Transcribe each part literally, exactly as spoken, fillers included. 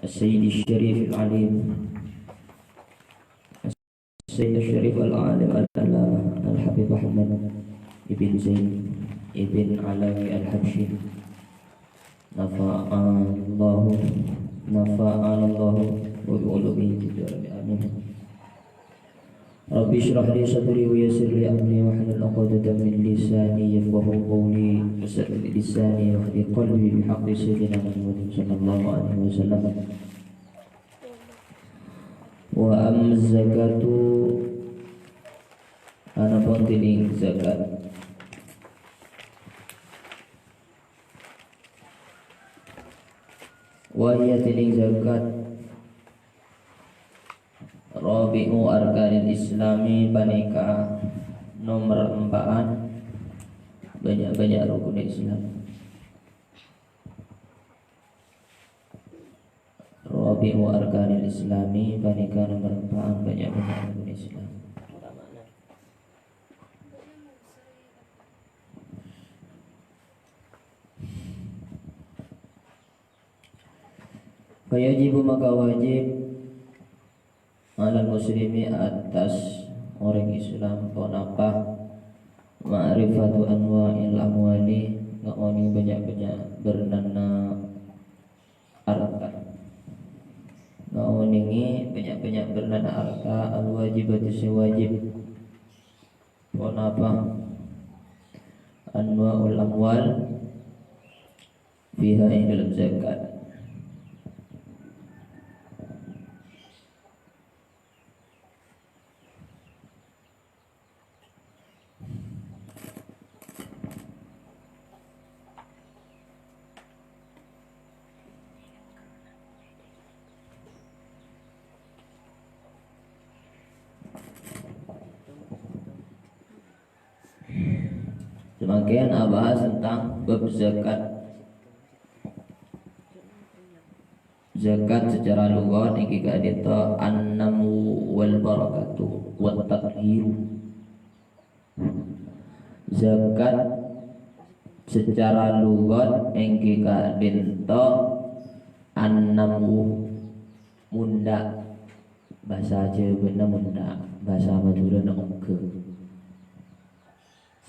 As-Sayyid Syarif Al-Alim, As-Sayyid Syarif Al-Alim Al-Allamah Al-Habib Ahmad ibn Zain ibn Alawi Al-Habsyi. Nafa'anallahu, nafa'anallahu wa bi'ulumihi fid darain. Amin. Rabbi shrah li sadri wa yassir li amri wahlul 'uqdatam min lisani yafqahu qawli. Saddid lisani wahdi qalbi bihaqqi sayyidina Muhammad sallallahu alaihi wasallam. Wa amma zakatu, adapun dinding zakat. Wa hiya, dinding zakat, rabi'u arkanil islami, panèka nomer empa'an bânnya'-bânnya' rukun Islam. Rabi'u arkanil islami, panèka nomer empa'an bânnya'-bânnya' rukun Islam. Fayajibu, maka wajib, 'alal muslimi, attas orèng Islam, ponapa, ma'rifatu anwa'il amwali, ngaonèng bânnya'-bânnya' bârnana arta. Ngaonèngè bânnya'-bânnya' bârnana arta, al-wajibati, sè wajib. Ponapa? Anwa'ul amwal fiha, ing dâlem zakat. Samangkèn abahas tentang bab zakat. Zakat secara lughat nèka ka'dinto an-namu wal barakatu wat tathiru. Zakat secara lughat èngghi ka'dinto an-namu, mondhâk. Bhâsa Jhâbâna mondhâk, bhâsa Madhurâna ongghâ.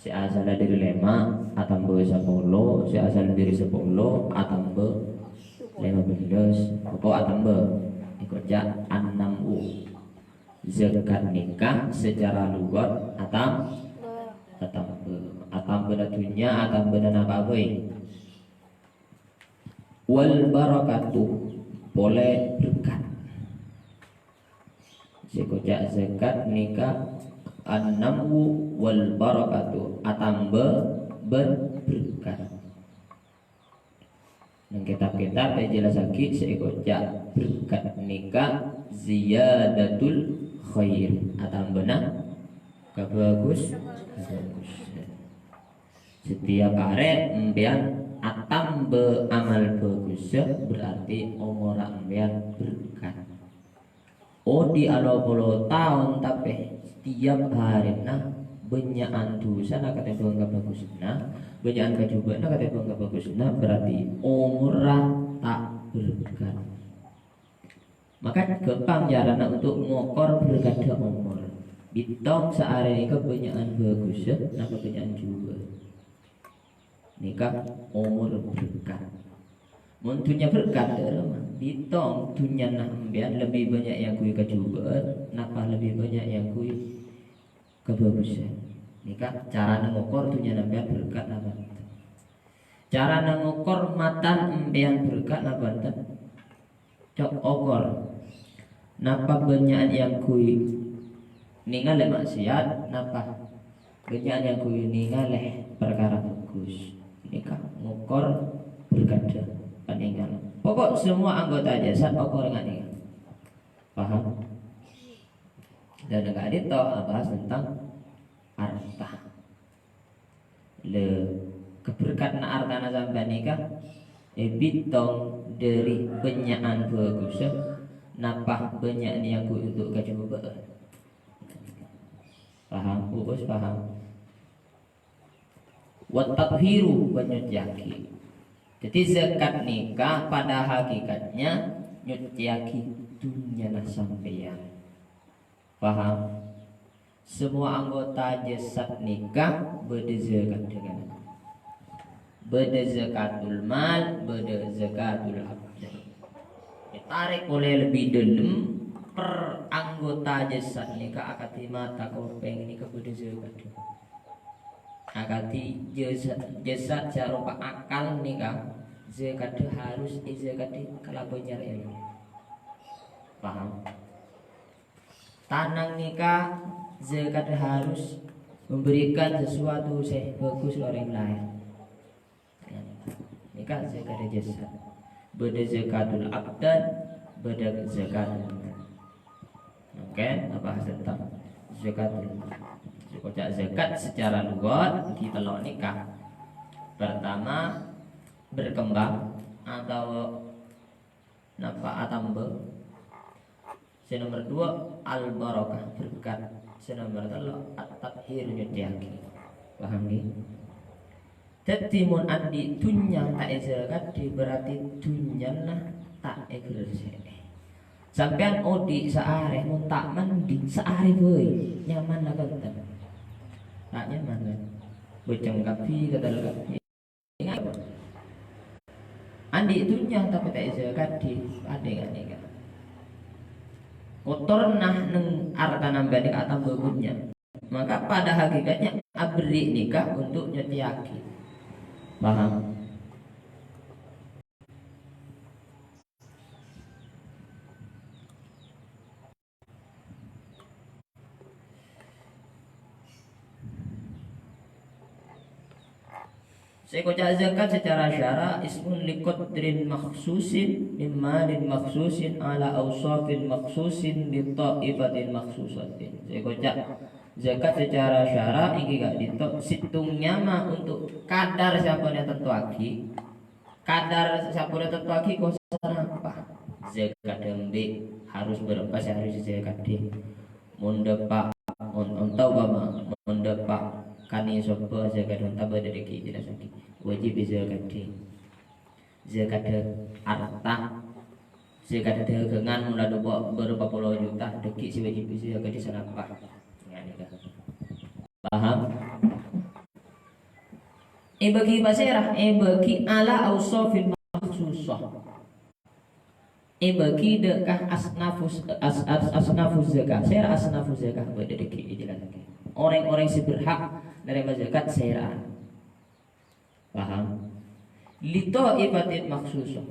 Sè asalla dhâri lèma', atamba sapolo, sè asalla dhâri sapolo, atamba lèma bellâs, pokok atamba. Èkoca' an-namu. Zakat nèka secara lughat atam-, atamba. Atambâna dhunnya, atambâna napa bhâi. Wal barakatu, polè berkat. Sè èkoca' zakat nèka an-namu wal barakatu, atamba bân berkat. Neng kètab-kètab èjellassaghi sè èkoca' berkat nèka ziyadatul khair, atambâna kabhâghus-, kabhâghusân. Setiap arè empèyan atamba amal bhâghus, berarti omorra empèyan berkat. Odi' alo polo taon, tapè setiap arèna bânnya'an dhusana katèmbhâng kabhâghusânna, bânnya'an kajhubâ'na katèmbhâng kabhâghusânna, berarti omorra ta' berkat. Maka ghâmpang carana untuk ngokor berkadhâ omor. Bitong saarè nèka bânnya'an bhâghusâ, napa bânnya'an jhubâ'. Nèka omor berkat. Mon dhunnya berkat, dâ' remma. Bitong dhunnyana empèyan lebbi bânnya' èangghuy kajhubâ'ân, napa lebbi bânnya' èangghuy kabhâghusân. Nèka carana ngokor dhunnyana empèyan berkat napa enten. Carana ngokor matan empèyan berkat napa enten. Co' okor. Napa bânnya'an èangghuy nèngalè ma'siyat, napa bânnya'an èangghuy nèngalè parkara bhâghus. Nèka ngokor berkadhâ panèngalè. Pokok semua anggota jasad okor nèngalè. Paham? Dan ka'dinto abahas tentang arta. Lè, kaberkadhânna artana sampèyan nèka èbitong dâri bânnya'an bhâghusâ, napa bânnya'an èangghuy untuk kajhubâ'ân. Paham, Uus, paham? Wa tathiru, bân nyoccèyaghi. Dhâddhi, zakat nèka padâ hakèkatnya nyuccèyaghi dhunnyana sampèyan. Paham? Semua anggota jasad nèka bâdâ zakaddhâ. Bâdâ zakatul mal, bâdâ zakatul abdan. Ètarèk polè lebbi dhâlem, per anggota jasad nèka akadhi mata, kopèng nèka bâdâ zakaddhâ. Akadhi jasad, jasad sè aropa akal nèka, zakaddhâ harus èzakadhi kalabân nyarè èlmo. Paham? Tanang nèka zakat harus memberikan sesuatu sè bhâghus ka orèng laèn. Nèka zakat jasad. Bâdâ zakatul abdan, bâdâ zakatul mal. Oke, apa tentang zakatul mal? Sè èkoca' zakat secara lughat, ghi tello' nèka. Pertama, berkembang atau napa atamba. Sè nomer duwâ', al-barakah, berkat. Sè nomer tello', at-tathhir, nyuccèyaghi. Paham, ghi? Dhâddhi, mon andi' dhunnya ta' èzakadhi, berarti dhunnyana ta' èghârsè'è. Sampèyan odi' saarè, mon ta' mandi, saarè bhâi, nyaman apa enten? Ta' nyaman, kan? Bâceng kabbhi, gatal kabbhi. Andi' dhunnya tapè ta' èzakadhi, padâ nganèka. Kotorna neng artana bhâdhi atamba dhunnya. Maka pada hakikatnya aberri' nèka untuk nyuccèyaghi. Paham? Sè èkoca' zakat secara syara' ismun liqadrin makhsusin min malin makhsusin ala ausafin makhsusin li ta'ifatin makhsusatin. Sè èkoca' zakat secara syara' ènggi ka'dinto sèttong nyama untuk kadar sè ampon ètantowaghi. Kadar sè ampon ètantowaghi kosana apa? Zakat embi' harus bârâmpa sè harus èzakadhi? Mon dâpa', mon onta, umpama, mon dâpa' kanèsobhâ zakat onta bâdâ dhâggi' jelasaghi. Wajib èzakadhi. Zakat arta, zakat dhâghângan mon la dâpa' bârâmpa polo juta, dhâggi' sè wajib èzakadhi sanapa? Nganèka. Paham? Èbâghi pasèra? Èbâghi ala ausafin makhsusah. Èbâghi dâ' ka asnafus, as-, as-, asnafuz zakah. Sèra asnafuz zakah? Bâdâ dhâggi' èjelassaghi. Orèng-orèng sè berhak narèma zakat sèra. Paham? Li ta'ifatin makhsusah.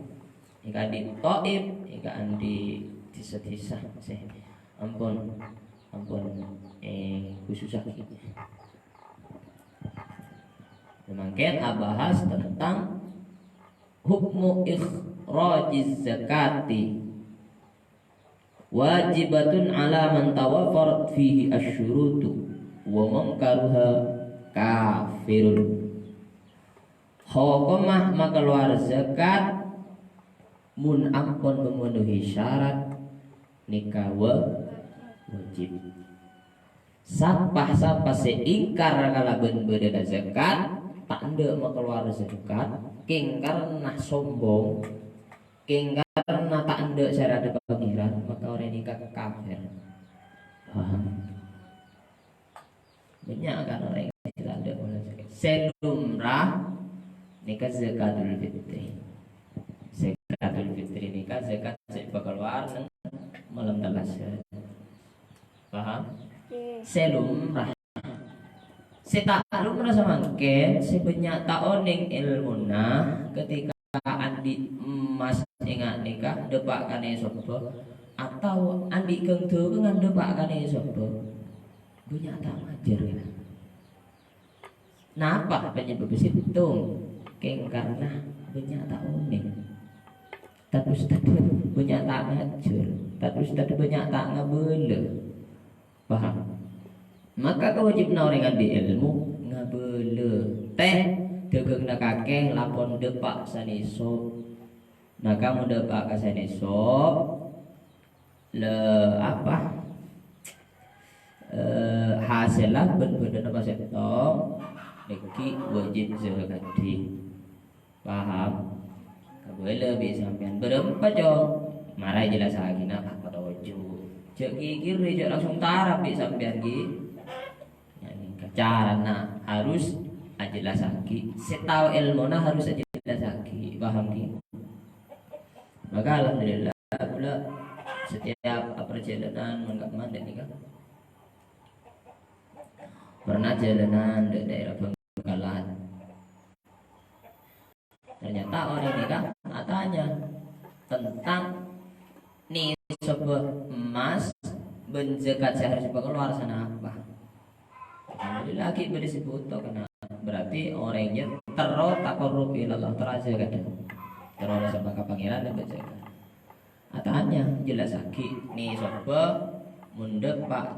Ènggi andi' ta'if, ènggi andi' dhisa-dhisa sè ampon, ampon, eh, khususaghi. Mangkèn abahas tentang hukmu ikhrajiz zakati. Wajibatun ala man tawafarat fihi asyurutu, wa man karuha kafirun. Hokomma makalowar zakat, mon ampon memenuhi syarat, nèka wa-, wajib. Sapa-sapa sè ingkar kalabân bâdâna zakat, ta' endâ' makalowar zakat, kèng karna sombong, kèng karna ta' endâ' sè èradhâ Pangèran, maka orèng nèka kafir. Paham? Bânnya' kan orèng sè ta' endâ' makalowar zakat. Sè lumrah nèka zakatul fitri. Zakatul fitri nèka zakat sè èpakalowar neng malem tellasan. Paham? Oke. Sè lumrah. Sè ta' lumrah samangkèn, sè bânnya' ta' onèng èlmona ketika andi' emmas ènga' nèka dâpa' ka nèsobbhâ, atau andi' ghâng-dhâghângan dâpa' ka nèsobbhâ. Bânnya' ta' majâr, ya. Napa penyebab sèttong? Kèng karna bânnya' ta' onèng. Tad-ustad bânnya' ta' ngajhâr. Tad-ustad bânnya' ta' ngabâlâ. Paham? Maka kawâjibhânna orèng andi' èlmo ngabâlâ. Tè, dhâghângnga kakè la pon dâpa' sanèsob. Nah, kamu dâpa' ka sanèsob, le, apa? Eh, hasèlla bân bâdâna pasèttong, nèkè wâjib zakadhi. Paham? Kabâlâ bi' sampèyan. Bârâmpa, Cong? Mara èjellassaghi, na, patoju'. Jhâ' ghighiri, jhâ' langsung tarap bi' sampèyan, ghi. Ghânèka carana harus ajellassaghi. Sè tao èlmona harus ajellassaghi. Paham, ghi? Maka, alhamdulillah, kaulâ setiap aparjhâlânan mon ka-, mandhâ' nèka. Pernah jhâlânan dâ-, daerah Bangkalan. Ternyata orèng nèka atanya tentang nèsobbhâ emmas bân zakat sè harus èpakalowar sanapa. Alhamdulillah, ghi' bâdâ sè bhuto kèna. Berarti orèng jâ terro taqarrub ilallah, terro zakat. Terro sapa ka Pangèran, dâ' zakat. Atanya, jellassaghi, nèsobbhâ mon dâpa'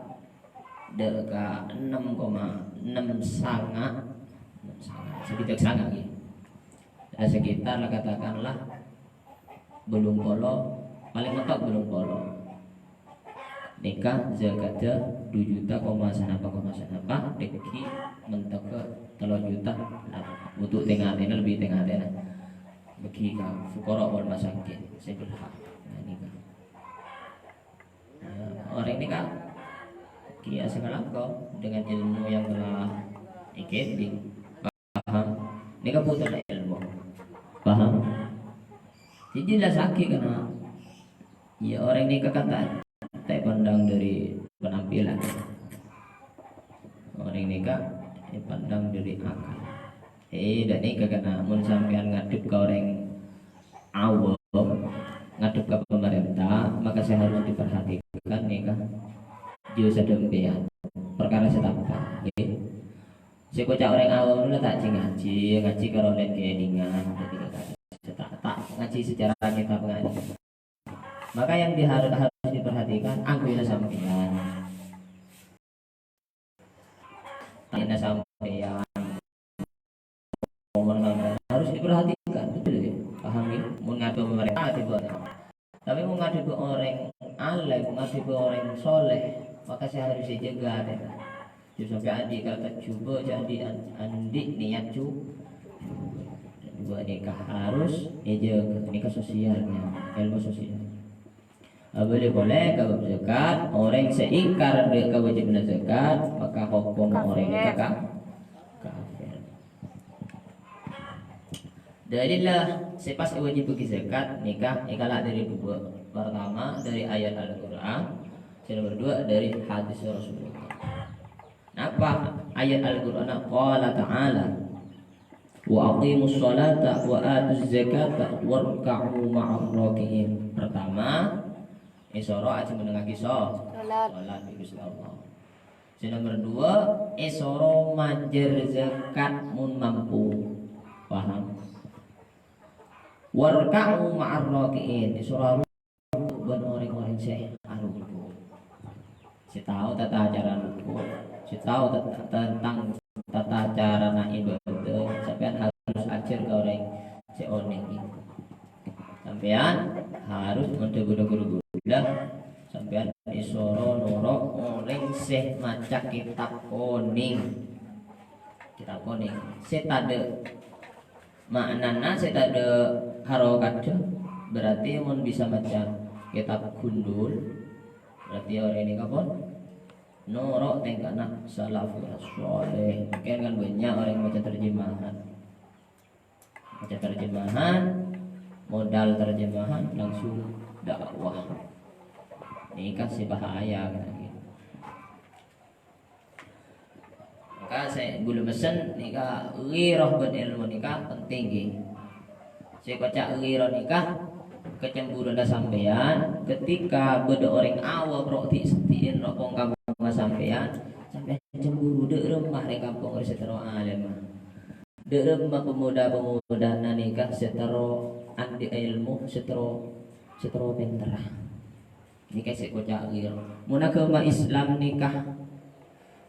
dâ' ka ennem koma ennem sanga, ennem sanga, sakejjhâ' sanga, ghi. Ya, sekitar lah, katakanlah, bâllung polo, palèng mentok bâllung polo. Nèka zakadhâ du juta koma sanapa, koma sanapa, dâgghi' mentoghâ tello juta. Nah, butuh tènga-tènga, lebbi tènga-tènga. Bâgi ka fuqara wal masakin, sè berhak. Nah, nèka. Ya, orèng nèka kèya sè kalako dengan ilmu yang telah èkèdhing. Paham? Nèka bhuto ilmu. Paham? Jhâ' jellassaghi kèna. Ya, orèng nèka kan ta', ta' èpandang dâri penampilan. Orèng nèka èpandang dâri akal. Eh, dâ' nèka kèna, mon sampèyan ngadhep ka orèng awam, ngadhep ka pemerintah, maka sè harus diperhatikan nèka jhâ' sampèyan. Perkara sè tampan, ngghi. Sè koca' orèng awam nèka ta' jhâ' ngajhi, ngajhi karo orèng kèdhingan. Jadi, ta', ta' ngajhi secara kitab ngajhi. Maka yang di-, harus, harus diperhatikan, angghuina sampèyan. Angghuina sampèyan. Omong sampèyan harus diperhatikan, betul ya? Paham ya? Mon ngadhep pemerintah, ngadhep orang. Tapi mon ngadhep orang alim, ngadhep orang soleh, maka sè harus èjâgâ, ya. Jhâ' sampè' andi' kata jhubâ', jhâ' andi', an-, andi' niat jhu-, jhubâ' nèka harus èjâgâ, nèka sosialnya, ilmu sosial. Abâli polè ka bab zakat, orèng sè ingkar dâ' kawâjibhânna zakat, maka hokom orèng nèka ka-, kafir. Dalil sè pas èwâjibhâghi zakat nèka èkala' dâri duwâ'. Pertama, dâri ayat Al-Qur'an. Sè nomor duwâ', dâri hadis Rasulullah. Napa ayat Al-Qur'anna? Qala ta'ala, "Wa aqimus sholata wa atuz zakata warka'u ma'ar raki'in." Pertama, èsoro ajhumennengngaghi so-, Salat. Salat, bi' Ghustè Allah. Sè nomor duwâ', èsoro majâr zakat mon mampu. Paham? "Warka'u ma'ar raki'in." Èsoro aruku' bân orèng-orèng sè aruku'. Sè tao tata cara ruku', sè tao tet-, tentang tata carana ibadah, sampèyan harus ajhâr ka orèng sè onèng. Sampèyan harus mon dhâbuna ru-, ru-, ru-, sampèyan èsoro noro' orèng sè maca kètab konèng. Kètab konèng. Sè tadâ' ma'nana, sè tadâ' harokadhâ, berarti mon bisa maca kètab gundul, berarti orèng nèka pon noro' tèngkana salafus shaleh. Kan, kan bânnya' orèng maca terjemahan. Maca terjemahan, modal terjemahan langsung dakwah. Nèka sè bahaya, kan. Maka sè ghulâ messen nèka, ghirah bân èlmo nèka penting, ghi. Sè koca' ghirah nèka kecemburuanna sampèyan, ketika bâdâ orèng awam ro' di-, seddi'in ro' pong kampongnga sampèyan, sampèyan cemburu, dâ' remma rèng kampong rè sè terro alim. Dâ' remma pemuda-pemudana nèka sè terro andi' èlmo, sè terro, sè terro pènterra. Nèka sè koca' ghirah. Mon aghâma Islam nèka,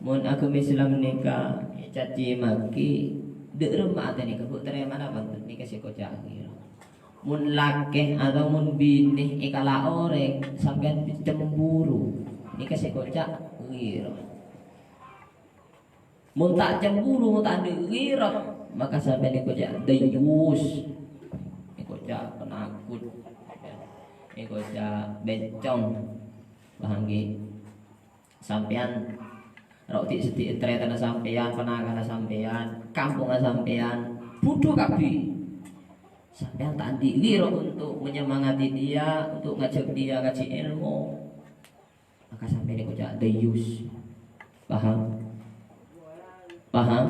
mon aghâma Islam nèka ècaci maki, dâ' remma atè nèka, bu, tarèmana pantun, nèka sè koca' ghirah. Mon lakè atau mon binè èkala' orèng, sampèyan cemburu. Nèka sè koca' ghirah. Mon ta' cemburu, mon ta' andi' ghirah, maka sampèyan èkoca' dayyus. Èkoca' penakut. Èkoca' bèncong. Paham, ghi? Sampèyan, ro' dhi'-sedhi'na tarètanna sampèyan, ponapona sampèyan, kampongnga sampèyan, budhu kabbhi. Sampèyan ta' andi' ghirah untuk menyemangati dia, untuk ngajak dia ngaji ilmu. Maka sampèyan èkoca' dayyus. Paham? Paham?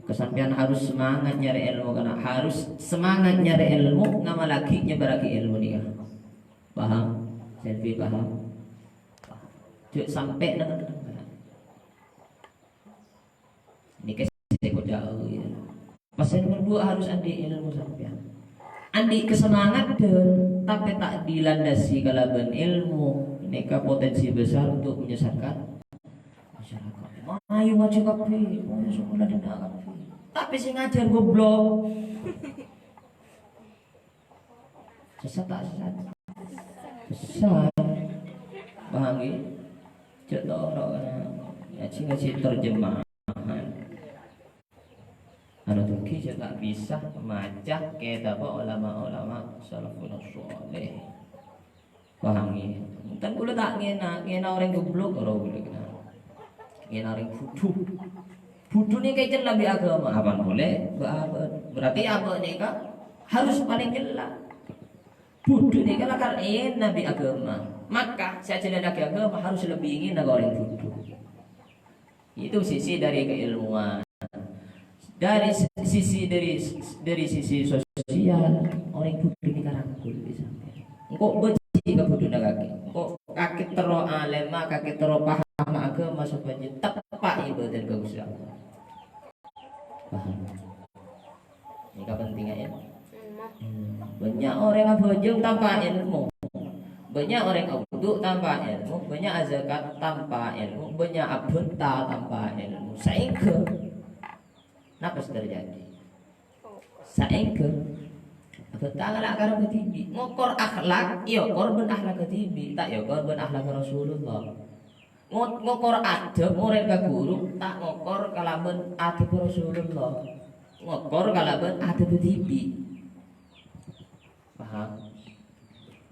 Ka sampèyan harus semangat nyarè ilmu, karena harus semangat nyarè ilmu, ngamallaghi, nyebarraghi ilmu nèka. Paham? Selfie paham? Paham. Jhâ' sampè' neng-enneng. Nèka sè èkoca', ya. Pas sè nomor dua harus andi' ilmu sampèyan. Andi' kasemangatan, tapè ta' dilandasi kalabân ilmu, nèka potensi besar untuk menyesatkan masyarakat. Ayo ngaji kabbhi, ayo sekolah dina kabbhi. Tapè sè ngajar goblok. Sesat ta' sesat? Sesat. Paham, ghi? Cek toro, ngaji-ngaji terjemahan. Anu, dhughi sè ta' bisa maca kitab ulama-ulama salafun shaleh. Paham, ghi? Enten kaulâ ta' ngèna, ngèna orèng goblok, ora kaulâ kèna. Ngèna orèng budhu. Budhu nèka cella bi' agama. Apa polè? Ba-, ba-, berarti apa nèka harus palèng cella. Budhu nèka lakar èna bi' agama. Maka, sè ajhâlânnaghi agama harus lebbi ngèna ka orèng budhu. Itu sisi dari keilmuan. Dari s-, sisi dari, dari sisi sosial, orèng budhu nèka rangkul bisa. Engko' bâji' ka budhuna kakè. Engko' kakè terro alèma, kakè terro paham agama sopajâ teppa' ibâdâh ka Ghustè Allah. Paham? Ini kepentingan ilmu. Hmm, bânnya' orèng abhâjâng tanpa ilmu. Bânnya' orèng awudu tanpa ilmu. Bânnya' azakat tanpa ilmu. Bânnya' abhânta tanpa ilmu. Saèngghâ, napa sè terjadi? Saèngghâ abhânta ngala' karep kadhibi'. Ngokor akhlak, èokor bân akhlak kadhibi'. Ta' èokor bân akhlak Rasulullah. Ngo-, ngokor adhâb morèd ka ghuru, ta' ngokor kalabân adhâb Rasulullah. Ngokor kalabân adhâb dhibi'. Paham?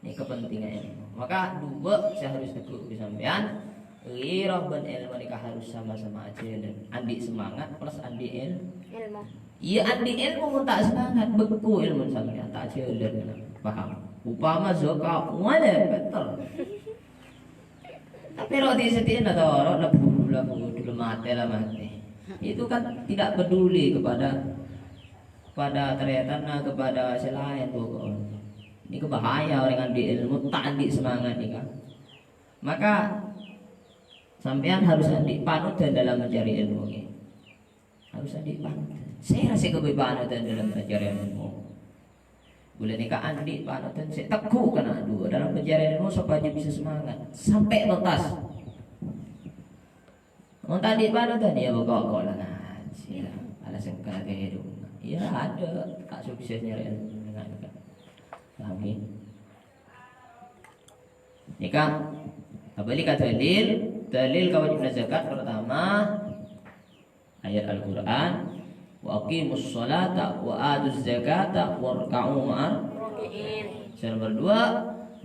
Ini kepentingan ilmu. Maka dua sè harus teguh bi' sampèyan, ghirah bân ilmu nèka harus sama-sama ajhâlân. Andi' semangat plus andi' il-, Ilmu. Iyâ, andi' ilmu mon ta' semangat, bhekku ilmu sampèyan, ta' ajhâlân. Paham? Upama zakat, wala petter. Tapè ro' dhi'-sedhi'na toro' la budhu, la budhu, la matè, la matè. Itu kan tidak peduli kepada, kepada tarètanna, kepada sè laèn pokokna. Ini bahaya orèng andi' ilmu, ta' andi' semangat ini kan. Maka sampèyan harus andi' panudan dalam mencari ilmu ini. Harus andi' panudan. Sèra sè èkaghâbây panudan dalam pencarian ilmu? Kaulâ nèka andi' panudan sè teguh kana' dua dalam pencarian ilmu sopajâ bisa semangat sampè' tuntas. Mon ta' andi' panudan, ya pokok la ngaji, ya. Ala sengka kaè dong. Ya ada, ta' sukses nyarè ilmu dengan. Paham, ya? Nèka, abâli ka dalil, dalil kawâjibhânna zakat pertama, ayat Al-Qur'an, "Wa aqimus sholata wa atuz zakata warka'u ma'ar." Sè nomor dua,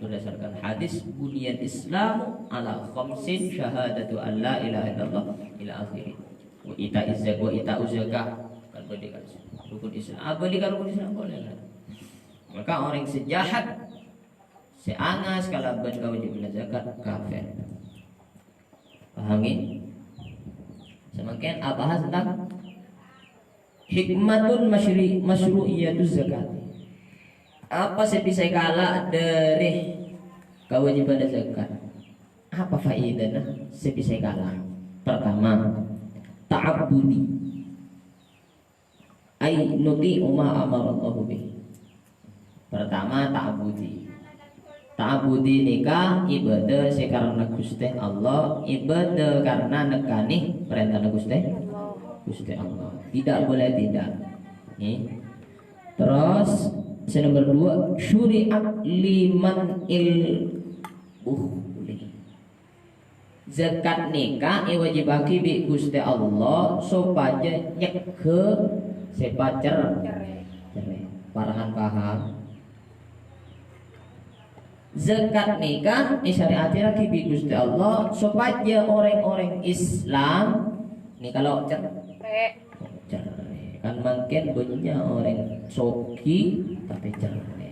berdasarkan hadis, "Buniyal Islamu ala khamsin, syahadatu an la ilaha illallah," ila akhirih. "Wa ita izak, wa ita uzakah." Kan boleh kan? Rukun Islam. Abâli ka rukun Islam boleh kan? Maka orèng sè jahat, sè angas kalabân kawâjibhânna zakat, kafir. Paham, ya? Samangkèn abahas tentang hikmatun masyri-, masyru'iyatuz zakat. Apa sè bisa èkala' dâri kawâjibhânna zakat? Apa faèdana sè bisa èkala'? Pertama, ta'abbudi. Ay nuti'u ma amarallahu bih. Pertama, ta'abbudi. Ta'abbudi nèka ibâdâh sè karna Ghustè Allah, ibâdâh karna nèkanè parèntana Ghustè, Ghustè Allah. Tidak boleh tidak. Nih. Terus, sè nomor dua, syuri'at liman il bukhli. Zakat nèka èwâjibhâghi bi' Ghustè Allah sopajâ nyegghâ sè pacer-, cerrè. Parahan paham? Zakat nèka èsyari'attaghi bi' Ghustè Allah sopajâ orèng-orèng Islam nèka lo' cer-, cerrè. Kan mangkèn bânnya' orèng soghi tapè cerrè.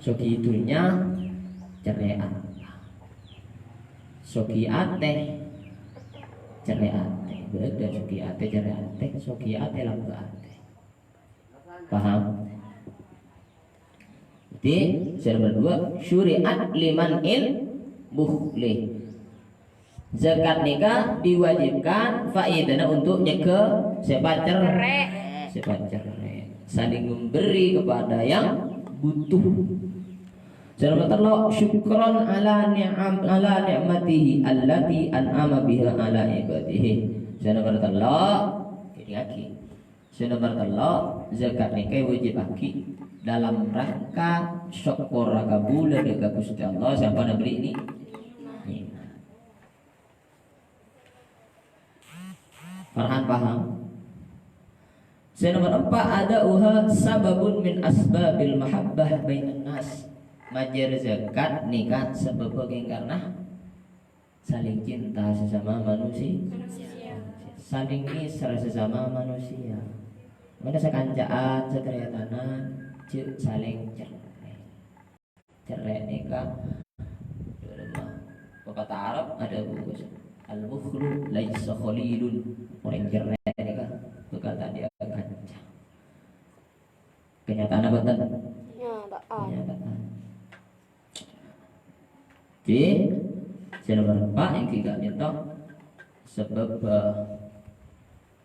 Soghi dhunnya, cerrè atè. Soghi atè, cerrè atè. Bâdâ soghi atè, cerrè atè. Soghi atè, lambâ' atè. Paham? Jadi, sè nomor dua, syuri'at liman'il bukhli. Zakat nèka diwajibkan faèdana untuk nyegghâ sè pacer-, cerrè. Sè pacerrè. Saling memberi kepada yang butuh. Sè nomor tello', syukran ala ni'am, ala ni'matihi allati an'ama biha ala ibadihi. Sè nomor tello', èdingngaghi. Sè nomor tello', zakat nèka èwâjibhâghi dalam rangka sokkor kabulâ dâ' ka Ghustè Allah sè ampon aberri' ni-, nè'mat. Farhan paham? Sè nomor empa', ada'uha sababun min asbabil mahabbah bainan nas. Majâr zakat nèka sabâbbhâ kèng karna saling cinta sesama manusi-, saling ngèser sesama manusia. Mènta sakanca'an, sataretanan, jhâ' saling cerrè. Cerrè nèka, pepatah Arab ada bagus. Al-bukhlu laisa khalilun. Orèng cerrè nèka bhâkal ta' andi' kanca. Kenyataan apa, ten? Kenyataan. Kenyataan. Oke. Sè nomor empa' ènggi ka'dinto. Sabâb, eh,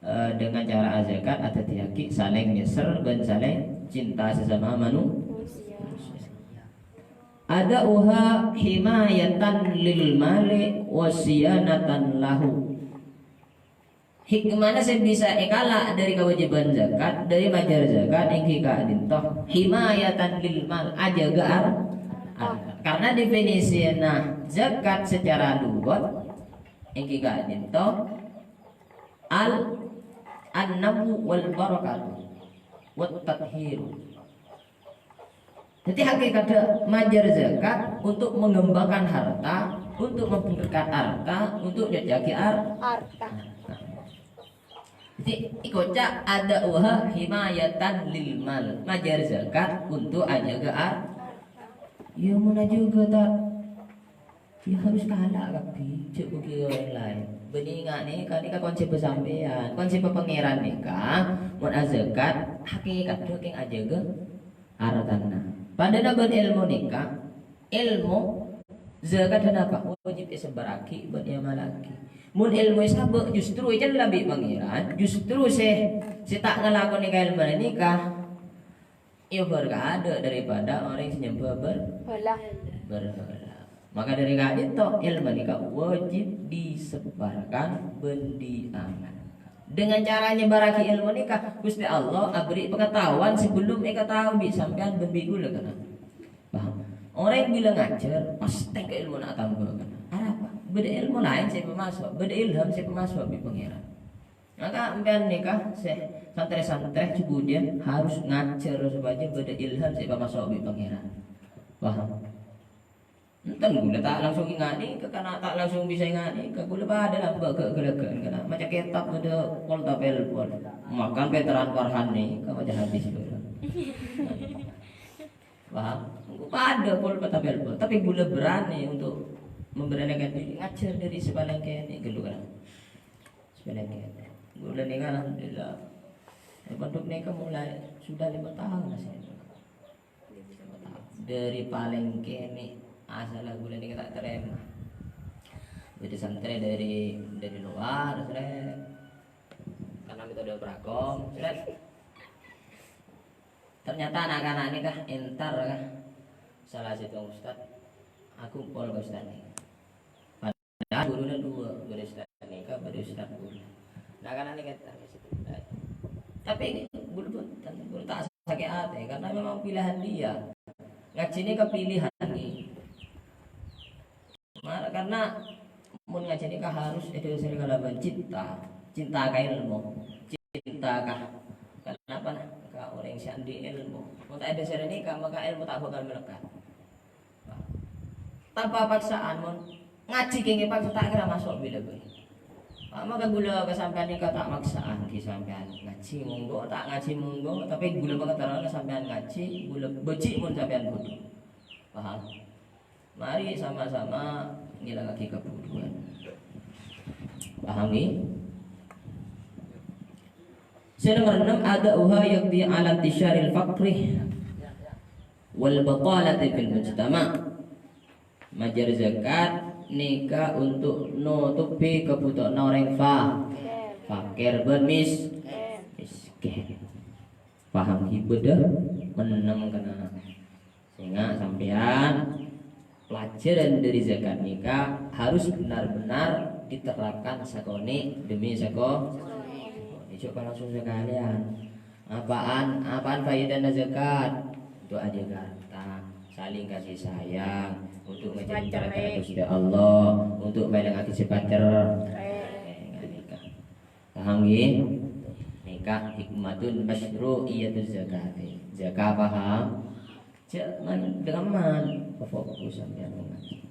eh, dengan cara azakat adhâddhiyâghi salèng nyèser bân salèng cinta sesama manu-, manusia. Ada'uha himayatan lil mali wa siyanatan lahu. Hikmana sè bisa èkala' dâri kawâjibhân zakat, dâri majâr zakat, ènggi ka'dinto himayatan lil mal, ajâgâ ar-, arta. Karna definisina zakat secara lugat ènggi ka'dinto al-, an-namu wal barakatu wat tathiru. Jadi, hakikatta majâr zakat untuk mengembangkan harta, untuk memberkat harta, untuk nyoca'aghi ar-, arta. Jadi, èkoca' ada'uha himayatan lil mal. Majâr zakat untuk ajâgâ ar-, ya, mon ajâgâ ta', ya, harus kala' kabbhi, jhâ' bâgi orèng laèn. Bânnè nga' nèka, nèka konsep sampèyan. Konsep Pangèran nèka, mon azakat, hakikatta kèng ajâgâ artana. Padâna bân èlmo nèka, èlmo zakat napa? Wâjib èsebbhârraghi bân èamalaghi. Mon èlmo èsabâ' justru ècella bi' Pangèran, justru sè, sè ta' ngalakonè kaèlmona nèka, èobâr kaadâ' daripada orèng sè nyembhâ bâr-, bârhâlâ. Maka dâri ka'dinto, èlmo nèka wâjib disebarkan bân diamalkan. Dengan cara nyebbhârraghi èlmo nèka, Ghustè Allah aberri' pengetahuan sebelum èkataoè bi' sampèyan bân bi' ghulâ, kan? Paham? Orèng bilâ ngajhâr, pastè ka èlmona atamba, kan? Arapa? Bâdâ èlmo laèn sè èpamaso', bâdâ ilham sè èpamaso' bi' Pangèran. Maka sampèyan nèka sè santrè-santrè jhughudiyân harus ngajhâr sopajâ bâdâ ilham sè èpamaso' bi' Pangèran. Paham? Enten ghulâ ta' langsung ènga' nèka, kana' ta' langsung bisa ènga' nèka, ghulâ padâ lambâ' ghâ-, ghâlâghâ'ân, kana' maca kètab bâdâ pol tapèlpon. Makan pètteran Farhan nèka maca hadis bârâ'. Paham? Padâ pol tapèlpon, tapè ghulâ berani untuk memberanikan diri ngajhâr dâri sè palèng kènè' ghâllu, kan? Sè palèng kènè'. Ghulâ nèka alhamdulillah. È pondhuk nèka mulai sudah lima tahun lah saya. Dâri palèng kènè' asalla ghulâ nèka ta' tarèma. Bâdâ santrè dâri, dâri lowar, srè. Karena metode prakom, srè. Ternyata na'-kana' nèka entar ka sala sèttong ustad, aku pol ka ustad nèka. Padahal ghuruna duwâ', bâdâ ustad nèka, bâdâ ustad ghulâ. Na'-kana' nèka entar ka situ. Tapè ghulâ bhunten, ghulâ ta' sakè' atè, karena memang pilihan dia. Ngajhi nèka pilihan nèka. Mara-, karena Mon ngajhi nèka harus èdhâsarè kalabân cinta, cinta ka èlmo, cinta ka, kanapa, ka orèng sè andi' èlmo. Mon ta' èdhâsarè nèka, maka èlmo ta' bhâkal melekat. Tanpa paksaan, mon ngajhi kèngèng paksa, ta' kèra maso' bilâ bhâi. Maka ghulâ ka sampèyan nèka ta' maksa'aghi sampèyan ngajhi, monggo, ta' ngajhi, monggo, tapè ghulâ pangaterrona sampèyan ngajhi, ghulâ bâji' mon sampèyan bhudhu. Paham? Mari sama-sama ngilangaghi kabhudhuwân. Paham, ngghi? Sè nomer ennem, ada'uha yaqdi 'ala intisyaril faqri wal batalati fil mujtama'. Majâr zakat nèka untuk notobhi kabhutowanna orèng fa-, fakir bân mis-, miskin. Paham, ngghi? Bâdâ ennem kèna. Sehingga sampèyan, pelajaran dari zakat nèka harus benar-benar diterapkan sakonè' demi sako-, jhâ' pas langsung sakalèyan. Apaan, apaan faedahna zakat? Untuk ajaga harta, saling kasih sayang, untuk ngajhâri Pacarè. Tarètan Ghustè Allah, untuk mèlengngaghi sè pacarè. Èngà' nèka. Paham, ngghi? Nèka hikmatun masyru'iyatuz zakati. Zakat paham? Jhâ' man-, dengan man-, fokus sampèyan ngajhi.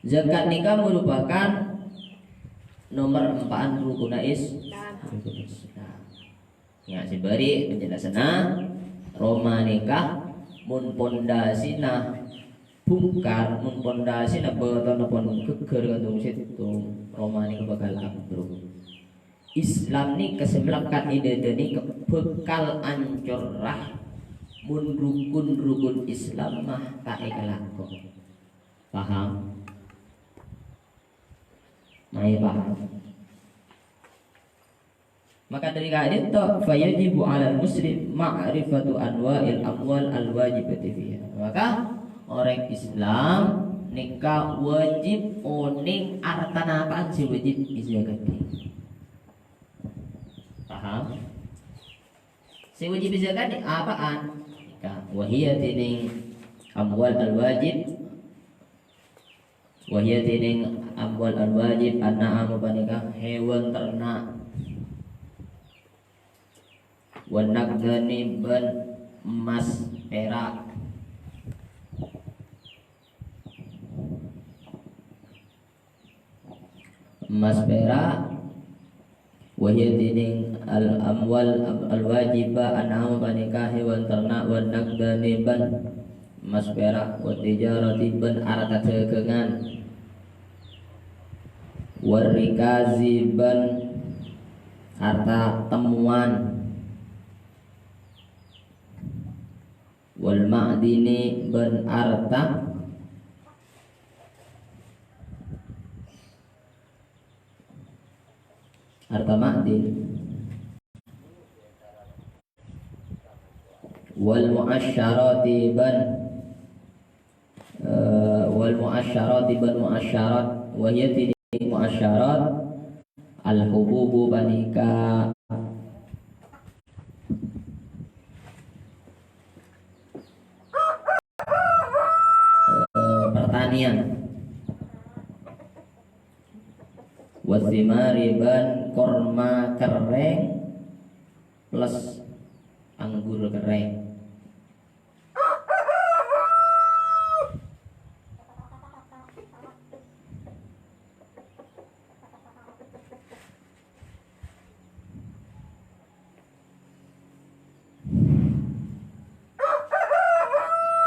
Zakat nèka merupakan nomer empa'an rukunna Is-, rukun Islam. Ya, sè bâri' penjelasanna, roma nèka mon pondasina bungkar, mon pondasina bâtonna pon ghâgghâr ngantung sèttong, roma nèka bhâkal ambruk. Islam nèka sè melekat è dâdâ nèka bhâkal ancor, mon rukun-rukun Islam ma' ta' èkalako. Paham? Mayu paham. Maka dâri ka'dinto, fayajibu 'alal muslim ma'rifatu anwa'il amwal al-wajibati fiha. Maka orèng Islam nèka wajib onèng arta napa'an sè wajib èzakati. Paham? Sè wajib èzakati apa'an? Nèka, wa hiya dhinèng amwal al-wajib, wa hiya dhinèng amwal al-wajib, an-na'amu panèka hèwan ternak, wan naqdani bân emmas pèrak. Emmas pèrak, wa hiya dhinèng al-amwal al-wajibah, an-na'am panèka hèwan ternak, wan naqdani bân emmas pèrak, wa tijarati bân arta dâgângan, wa rikazi bân arta temmowan, wal ma'dini bân arta, arta ma'din, wal mu'asyarati bân, eh, wal mu'asyarati bân mu'asyarat, wa hiya dhinèng mu'asyarat, al-hububu panèka, eh, pertanian. Wasimari bân korma kerrèng plus anggur kerrèng.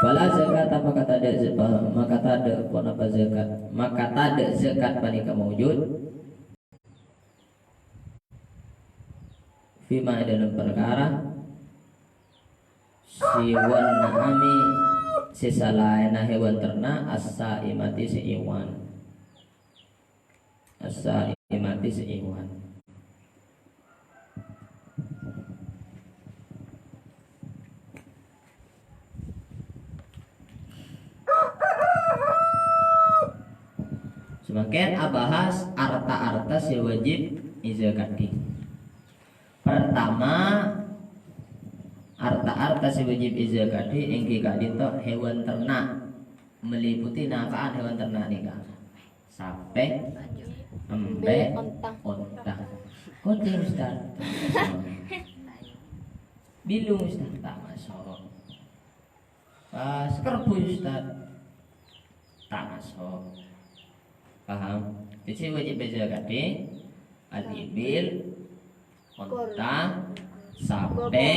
Fala zakata, maka tadâ' zaka-, maka tadâ' ponapa zakat, maka tadâ' zakat panèka maujud. Fima è dâlem parkara, siwan na'ami, sè salaènna hèwan ternak, as-sa'imati sè èwan. As-sa'imati sè èwan. Samangkèn abahas arta-arta sè wajib èzakati. Pertama, arta-arta sè wajib èzakati èngghi ka'dinto hèwan ternak. meliputi napa'an hewan ternak nèka. Sapè, embi', onta. Kocèng, Ustaz. Bilung, Ustaz, ta' maso'. Pas kerbhu, Ustaz, ta' maso'. Paham? Dhâddhi wajib zakatè al-ibil, onta, sapè,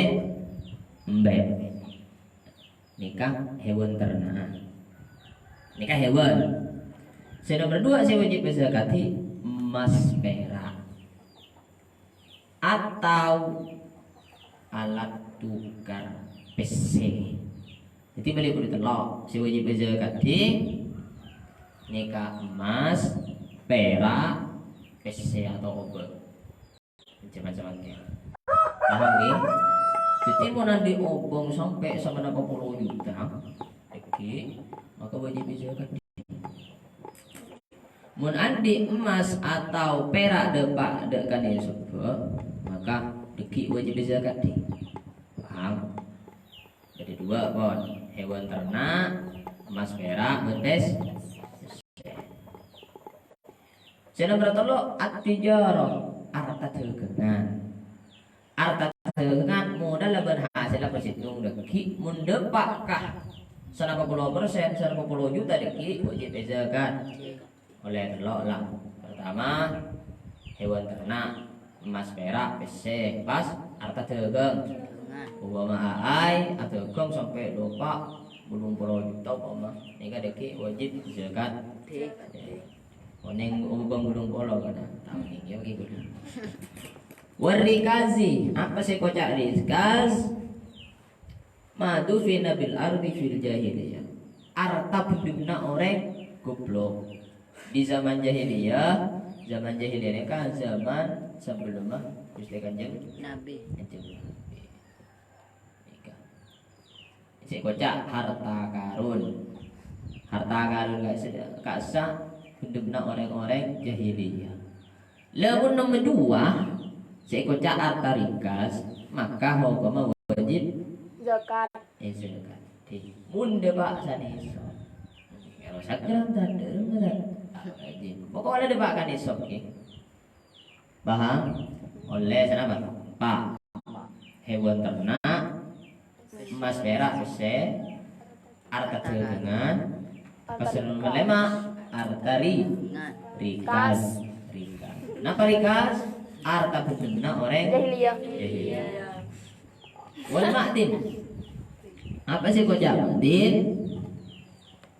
embi'. Nèka hewan ternak. Nèka hewan. Sè nomer dua sè wajib zakatè emas pèra'. Atau alat tukar pèssè. Dhâddhi bâli budi tello' sè wajib zakatè nèka emas, pèra', pèssè atau obâng. Macem-macem akè. Paham, ngghi? Dhâddhi, mon andi' obâng sampè' sapanèka polo juta, èngghi, maka wajib zakat. Mon andi' emas atau pèra' dâpa' dâ' ka nisab, maka dhâggi' wajib zakat. Paham? Jadi dua, pon. Hewan ternak, emas pèra', bân pèssè. Sè nomer tello', at-tijarah, arta dhâghângan. Arta dhâghângan modal bân hasèlla pasèttong dhâggi', mon dâpa' ka sanapa polo persen, sanapa polo juta dhâggi', wajib zakat. Ollè tello' la. Pertama, hewan ternak, emas pèra', pèssè, pas arta dhâghâng. Umpama aay, adhâghâng sampè' dâpa' bâllung polo juta umpama, nèka dhâggi' wajib zakat. Onèng obâng bâllung polo kana. Tahu nèng, ya, gitu. Warrikazi, apa sè èkoca' rikaz? Ma dufina bil ardi fil jahiliyah. Arta bendunna orèng goblok. Di zaman jahiliyah, zaman jahiliyah nèka zaman sebelum Gusti Kanjeng Nabi. Kanjeng Nabi. Nèka. Sè èkoca' harta karun. Harta karun ka'issa, ka'issa bendunna orèng-orèng jahiliyah. Lamun nomer dua, sè èkoca' arta rikaz, maka hokomma wajib zakat. Eh, zakat. Dhâddhi, mon dâpa' sanèsop. Kalau sagram tadâ' remberan. Wajib. Pokoknya dâpa' ka nisab, ngghi. Paham? Ollè sanapa? Pa. Hewan ternak, emas pèra', pèssè, arta dhâghângan, pas nomer lèma', arta ri-, rikaz, rikaz. Napa rikaz? Arta bendunna orèng jahiliyah. Jahiliyah. Wal ma'din. Apa sè èkoca' ma'din?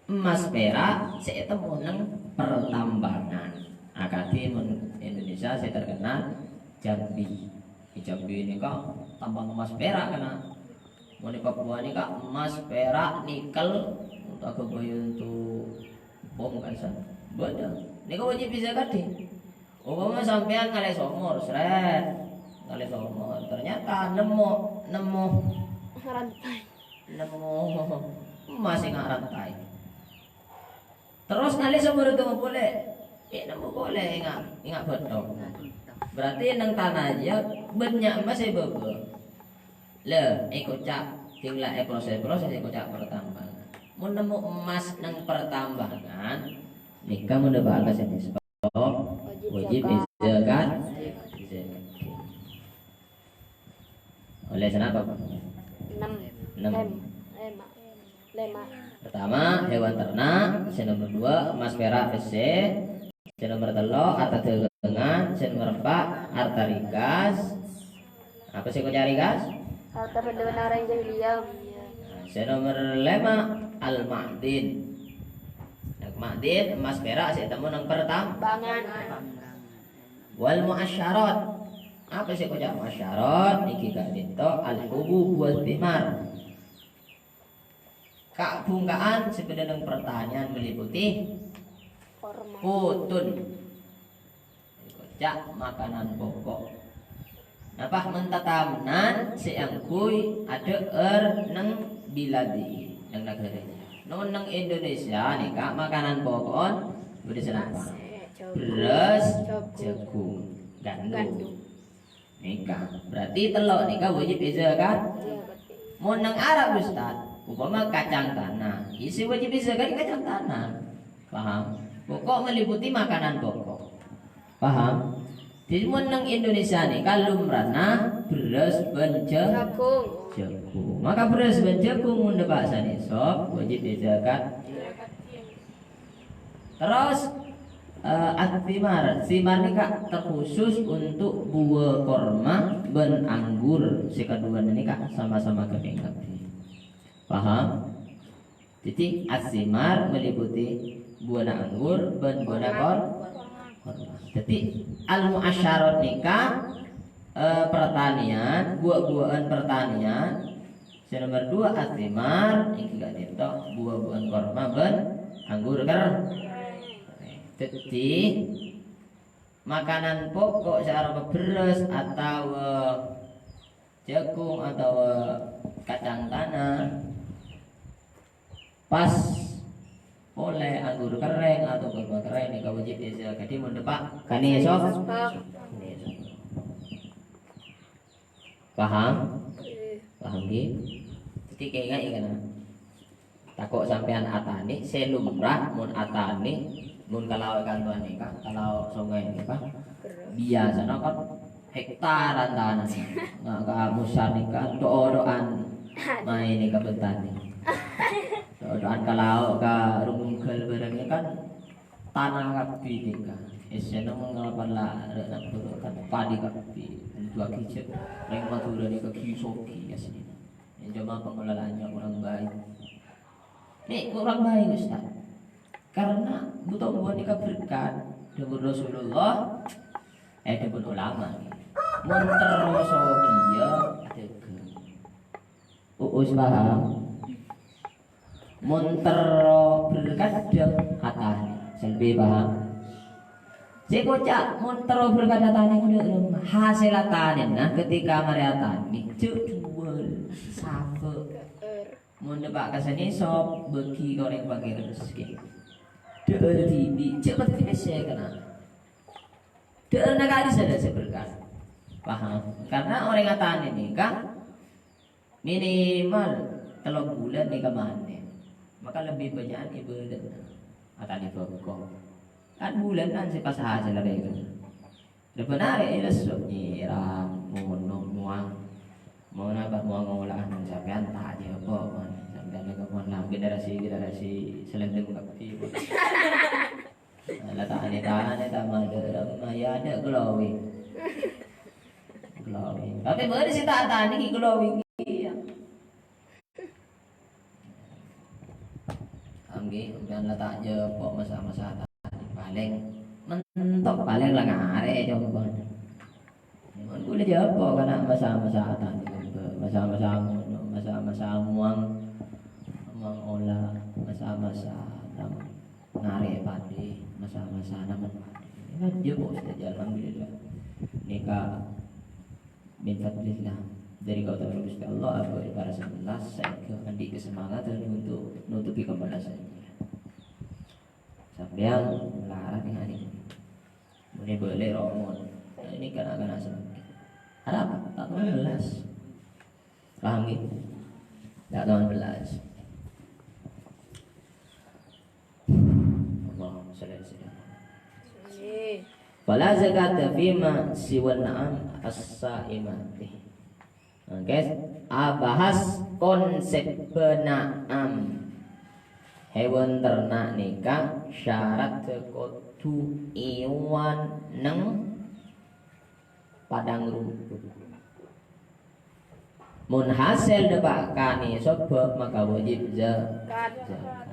Emas pèra' sè ètemmo neng pertambangan. Akadhi mon Indonesia sè terkenal Jambi. Di Jambi nèka tambang emas pèra' kana. Mon è Papua nèka emas, pèra', nikel, ta' ghâbây onto bom ka'issa. Bâdâ. Nèka wajib zakat, dhâddhi. Umpama sampèyan ngalè somor, srèt. Ngalè somor, ternyata nemmo, nemmo. Rantai. Nemmo emas sè nga' rantai. Terros ngalè somor onto polè. Eh, nemmo polè enga', enga' bâtto. Berarti neng tana jâ bânnya' emas sè bâbâ. Lè, èkoca', tinggal è proses-proses èkoca' pertambangan. Mon nemmo emas neng pertambangan, nèka mon dâpa' ka sè nisab, wajib zakat. Zakat. Ollè sanapa? Ennem. Ennem. Lem-, lèma'. Lèma'. Pertama, hewan ternak. Sè nomer dua, emas, pèra', pèssè. Sè nomer tello', arta dhâghângan. Sè nomer empa', arta rikaz. Apa sè èkoca' rikaz? Arta bendunna orèng jahiliyah. Sè nomer lèma', al-ma'din. Nah, ma'din, emas, pèra' sè ètemmo neng pertambangan. Wal mu'asyarat. Apa sè èkoca' mu'asyarat? Nèka ka'dinto al-hubub wa thimar. Ka'-bhungka'an sè bâdâ neng pertanian meliputi putun. Èkoca' makanan pokok. Napa? Mon tatamonan sè angghuy adhâ'âr neng biladi, neng naghârâ. Non neng Indonesia nèka makanan poko'en bâdâ sanapa? Bherrâs, jhâghung, gandum. Nèka. Berarti tello' nèka wajib zakat. Mon neng Arab, Ustaz, Umpama kacang tanah, isi wajib zakat kacang tanah. Paham? Pokok meliputi makanan pokok. Paham? Jadi, mon neng Indonesia nèka lumrahna beras bân ja-, Jagung. Jagung. Maka beras bân jagung mon dâpa' sanisab wajib zakat. Terros, eh, at-thimar. Thimar nèka terkhusus untuk buah korma bân anggur. Sè kaduwâna nèka sama-sama ghâdhâng kabbhi. Paham? Jadi, as-thimar meliputi buwâna anggur bân buwâna kor-, korma. Jadi, al-mu'asyarat nèka, eh, pertanian, buah-buahan pertanian. Sè nomor dua, as-thimar, èngghi ka'dinto buah-buahan korma bân anggur ker-, Jadi, makanan pokok sè aropa beras otabâ jagung otabâ kacang tanah, pas polè anggur kerrèng otabâ korma kerrèng nèka wajib zakat. Dhâddhi mon dâpa' ka nisab. Nisab. Paham? Paham, ngghi? Dhâddhi kaènga'è, kan? Tako' sampèyan atanè, sè lumrah mon atanè, mon kalao è kanto nèka, kalao songay nèka, biyasana kan hektaran tanah. Nga' ka Musa nèka, do-odo'an maènè ka bân tanè. Do-odo'an kalao ka Runggal bârâng nèka kan tana kabbhi nèka. Essèna mon ngalapan la rè' nabur kan padhi kabbhi. Duwâ ghi' jhâ' rèng Madhurâ nèka ghi-soghi asli. Cuma pengelolaannya kurang baik. Nè, kurang baik, Ustaz. Karena buto-buto nèka berkat. Dhâbur Rasulullah, eh, dhâbur ulama. Mon terro sogiyâ, dhâghâng. Uus paham? Mon terro berkat dhâ-, atanè. Sè lebbi paham? Sè koca' mon terro berkat atanè, udah, hasèl atanèna ketika marè atanè, jhâ' juwâl, sabâ'. Mon dâpa' ka sè nisab, bâgi ka orèng paghi' rezekè. Dhâ'âr dhibi', jhâ' patè pèssè kèna. Dhâ'âr na ka'dissa' sè berkat. Paham? Karena orèng atanè nèka minimal tello bulân nèka manè. Maka lebbi bânnya'an ibâdâna. Atanè bhâko. Kan bulânan sè pas hasèl rèya. Rè bân arè èlesso nyèram, ngono, muang. Mon apa muang ngola'an sampèyan ta' ajâ apa, mon sampèyan nèka mon la generasi-generasi selendem kabbhi. La ta' anè-tanè ta' madâ, ma ya adâ' glowing. Glowing. Tapè bâdâ sè ta' atanè glowing. Iyâ. Ngghi, sampèyan la ta' jhâpo' masa-masa tadi. Palèng mentok, palèng la ngarè' coba. Mon kulâ jhâpo' kana' masa-masa tadi, masa-masa ngono, masa-masa muang, muang ola, masa-masa tam-, ngarè' padè, masa-masa namen padè. Kan jhâpo' sadhâjâ, alhamdulillah. Nèka min fadlillah, dâri kaulâ Ghustè Allah, abâ' para sebelas, saèngghâ andi' kasemangatan untuk nutupi kembalasannya. Sampèyan malarat nèng anè. Muni bâli' romon. Nah, ini kana'-kana' sengke. Arapa? Ta' tao belas. Paham, ngghi? Ta' tao belas. Allahumma shalli ala sayyidina Muhammad. Amin. Fala zakata fima siwan na'am as-sa'imati. Oke, abahas konsep na'am. Hewan ternak nèka syarat kodhu èwan neng padang rumput. Mon hasèl dâpa' ka nisab, maka wajib za-, zakat.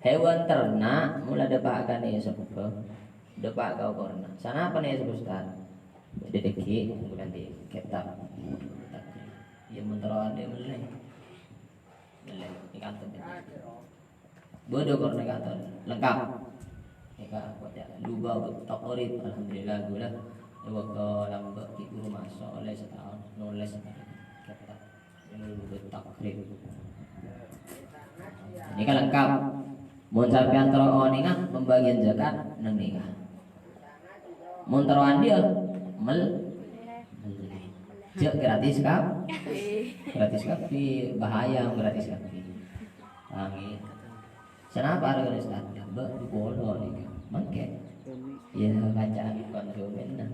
Hewan ternak mula dâpa' ka nisab, dâpa' ka okoranna. Sanapa nisab, Ustaz? Jadi dâgghi', kemudian di kitab. Iyâ, mon terro andi' mellè. Mellè, di kantor. Bâdâ kor nèka, lengkap. Nèka, koca' Lubabut Taqrib, alhamdulillah, ghulâ. È bâkto lambâ' Ki Guru maso' ollè sataon nolès kitab Lubabut Taqrib. Nèka lengkap. Mon sampèyan terro onènga pembagian zakat neng nèka. Mon terro andi', mel-, mellè. Jhâ' gratis, Kak? Gratis kabbhi, bahaya gratis kabbhi. Angèn. Sanapa arghâna, Ustaz? Mbak, dhu polo nèka. Mangkèn. Iyâ, kancana konsumen, nah.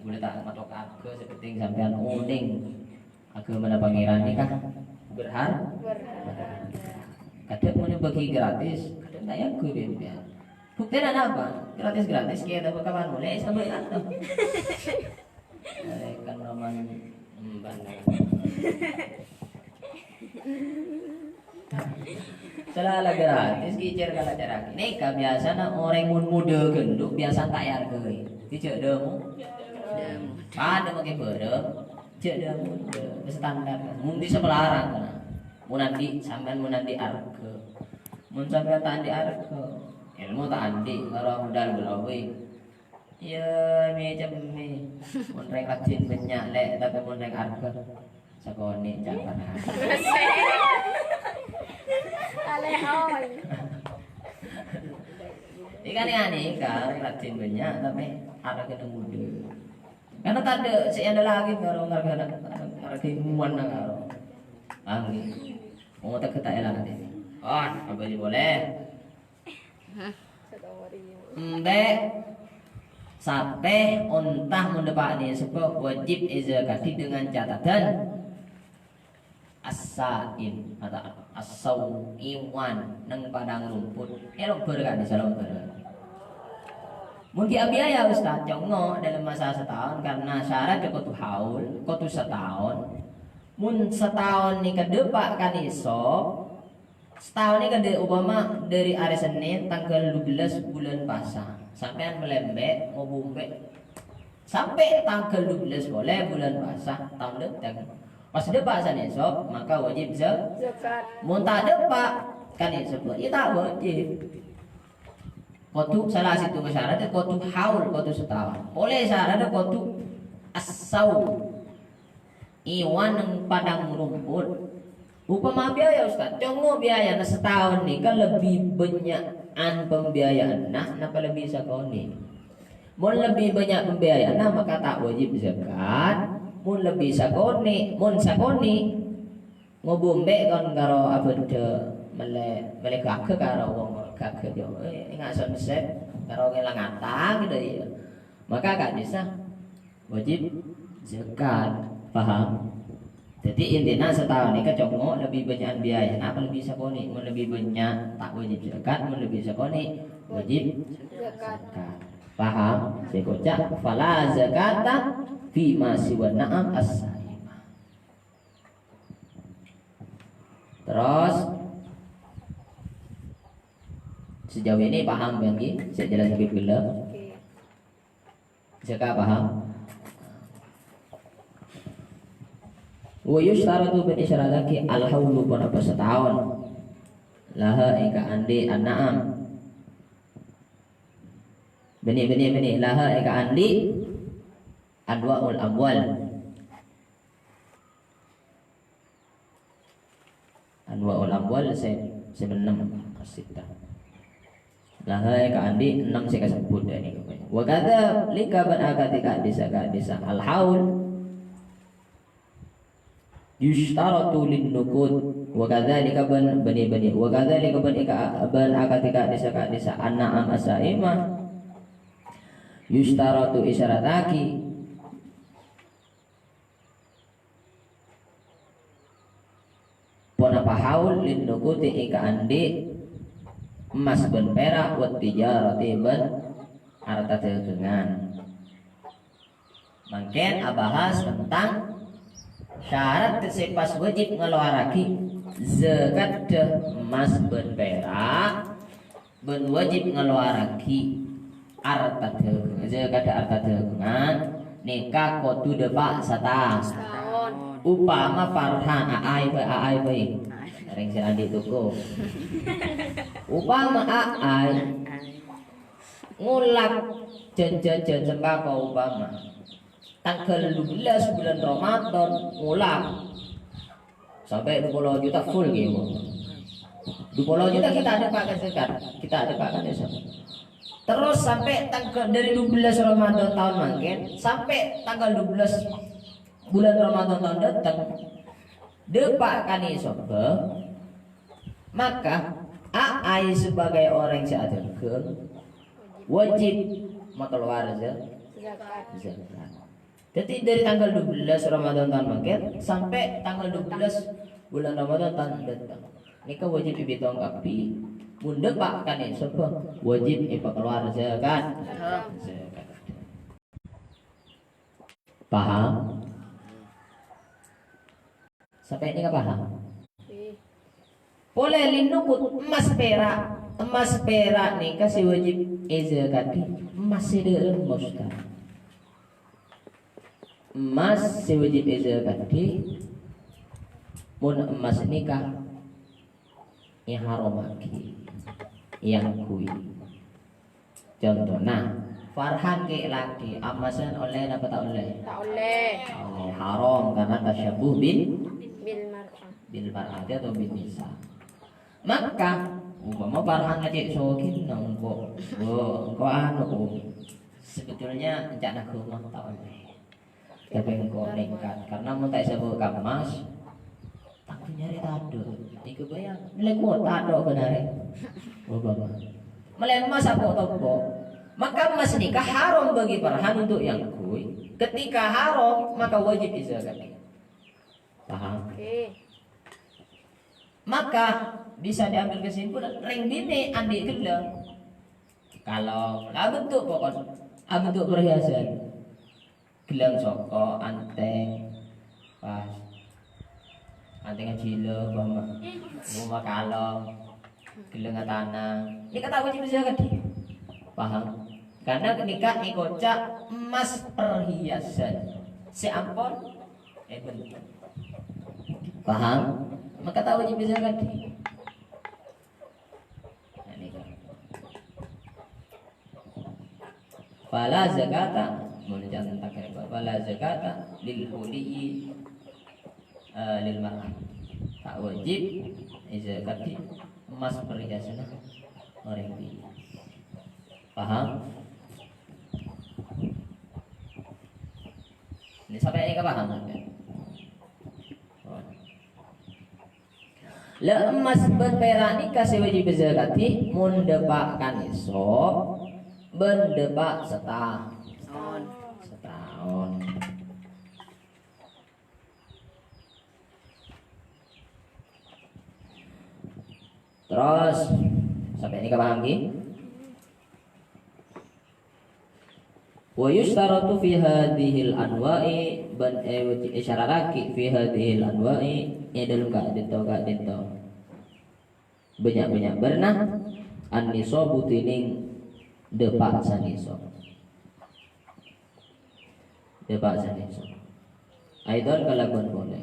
Ghulâ ta' matok arghâ, sè penting sampèyan onèng aghâmana Pangèran nèka berhar-, berharga. Kadhâng mon èbâghi gratis, kadhâng ta' èangghuy bi' sampèyan. Buktèna napa? Gratis-gratis, kèya ta' bâkal molè, sampèyan. Kan roman, hmm, bhender. Sala gratis, kècèr kala caraghi. Nèka biyasana orèng mon modâ ghâllu biyasa ta' èarghâi. Dhâddhi jhâ' dhâmu. Padâ makè bârâng, jhâ' dhâmu. Standar. Mon bisa pelarang, kana. Mon andi', sampèyan mon andi' arghâ. Mon sampèyan ta' andi' arghâ, èlmo ta' andi', karo modal glowing. Iyâ, mè-cemmè. Mon rèng rajin bânnya', Lè', tapè mon rèng arghâ, sakonè' cakar. Alèh, oi. Ikan anèka, rèng rajin bânnya', tapè arghâna modâ. Karna tadâ' sè èandellaghi karo ngarghâna, ngarghâi muwana karo. Paham, ghi? Otak ta' èlang atèna. Oh, abâli polè. Embè', sapè, onta mon dâpa' nèsebbhâ wajib èzakadhi dengan catatan as-sa'im atau as-sa'iman neng padang rumput. Èlombhâr kan, èlombhâr. Mon ghi' abiyaya, Ustaz, congngo' dalam masa setahun karena syarat kodhu haul, kodhu setahun. Mon setahun nèka dâpa' ka nisab, Setaon nèka dâ-, upama dâri arè Sennèn tangghâl dubellâs bulân Pasa. Sampèyan malembè', ngobu embè', sampè' tangghâl dubellâs polè bulân Pasa taon dâteng. Pas dâpa' sanisab, maka wajib za-, zakat. Mon ta' dâpa' ka nisab, ya ta' wajib. Kodhu salah sèttongnga syarat kodhu haul, kodhu setaon. Polè syarat kodhu as-saum. Èwan neng padang rumput. Upama biaya, Ustaz, congngo' biayana setaon nèka lebbi bânnya'an pembiayaanna napa lebbi sakonè'? Mon lebbi bânnya' pembiayaanna, maka ta' wajib zakat. Mon lebbi sakonè', mon sakonè', ngobu embè' kon karo abâdâ mellè, mellè ghâghâ karo wong ghâghâ jâ, eh, enga' sonsep karo ngèlang atang gitu, iyâ. Maka ka'dissa' wajib zakat. Paham? Dhâddhi, intina setaon nèka congngo' lebbi bânnya'an biayana apa lebbi sakonè'? Mon lebbi bânnya', ta' wajib zakat. Mon lebbi sakonè', wajib zakat. Paham? Sè èkoca', "Fala zakata fima siwa na'am as-saimah." Terus, sejauh ini paham, kan, Ki? Saya jelaskan dulu. Oke. Saka paham? Wa yusytaratu, bân èsyarataghi al-haulu, ponapa setaon. Laha èngkang andi' an-na'am. Bânnè, bânnè, bânnè. Laha èngkang andi' anwa'ul amwal. Anwa'ul amwal sè, sè ennem, as-sittah. Laha èngkang andi' ennem sè kasebbhut dhâ' nèka. Wa kadzalika bân akadhi ka'dissa', ka'dissa' al-haul yusytaratu lin nuqud. Wa kadzalika bân, bânnè, bânnè. Wa kadzalika bân èka-, bân akadhi ka'dissa', ka'dissa' an-na'am as-saimah yusytaratu èsyarataghi. Ponapa haul lin nuqudi èngkang andi' emmas bân pèra', wat tijarati bân arta dhâghângan. Mangkèn abahas tentang syarat sè pas wajib ngalowarraghi zakaddhâ emmas bân pèra', bân wajib ngalowarraghi arta dhâghângan, zakaddhâ arta dhâghângan, nèka kodhu dâpa' sata-, sataon. Upama Farhan, a'ay bhâi, a'ay bhâi. Rèng sè andi' toko. Upama a'ay ngolak jhân-, jhân-, jhân sembako upama. Tangghâl dubellâs bulân Ramadan, ngolak. Sampè' dupolo juta full, ghi, Bu. Dupolo juta kita dâpa' ka zakat, kita dâpa' ka desa. Terros sampè' tangghâl, dâri dubellâs Ramadan taon mangkèn, sampè' tangghâl dubellâs bulân Ramadan taon dâteng. dâpa' ka nisobhâ, maka a'ay sebagai orèng sè adhâghâng wajib makalowar za-, zakat. Dhâddhi, dâri tangghâl dua belas Ramadan taon mangkèn sampè' tangghâl dua belas bulân Ramadan taon dâteng, nèka wajib èbitong kabbhi. Mon dâpa' ka nisobhâ, wajib èpakalowar zakat. Zakat. Paham? Sampè' nèka paham? Polè lènukut emmas pèra'. Emmas pèra' nèka sè wajib èzakadhi. Emmas sè dâ' remma, Ustaz. Emmas sè wajib èzakadhi, mon emmas nèka èharomaghi, èangghuy. Contona, Farhan ghi' lakè, emmasan ollè napa ta' ollè? Ta' ollè. Oh, haram karena tasyabbuh bil, bil mar'ah. Bil mar'ati atau bin nisa. Maka, umpama Farhan ngajhi' sogina engko', bo, engko' anu, oh, sebetulnya enca'na ghumong ta' ollè. Tapè engko' nèngkat, karena mon ta' èsabâ' ka emmas, tangghu nyarè tadâ'. Nèka bhâi mellè kuota tok bhender. Obama. Mellè emmas apo' topo'. Maka emmas nèka haram bagi Farhan untuk èangghuy. Ketika haram, maka wajib èzakadhi. Paham? Oke. Maka bisa diambil kesimpulan, rèng binè' andi' ghellâng. Kalau abentuk pokok, abentuk perhiasan. Ghellâng soko, antèng, pas. Antèngnga jhilâ, bâ' ma-, bâ' ma kalong, ghellângnga tana. Nèka ta' wajib èzakadhi. Paham? Karena nèka èkoca' emmas perhiasan. Sè ampon èbentuk. Paham? Maka ta' wajib èzakadhi. Nah, nèka. Fala zakata, mon can tentang kene, fala zakata lil huliyi, eh, lil mar'ah. Ta' wajib zakati emmas perhiasanna orèng binè'. Paham? Ini sampai ini paham sampai? La emmas bân pèra' nèka sè wajib èzakati mon dâpa' ka nisab bân dâpa' seta-, setaon. Terros, sampè' nèka paham, ghi? Wa yusytaratu fi hadzihil anwa'i, bân è-, èsyarataghi fi hadzihil anwa'i, è dâlem ka'dinto-ka'dinto. Bânnya'-bânnya' bârna, an-nisabu dhinèng dâpa' sanisab. Dâpa' sanisab. Aidon kalabân polè.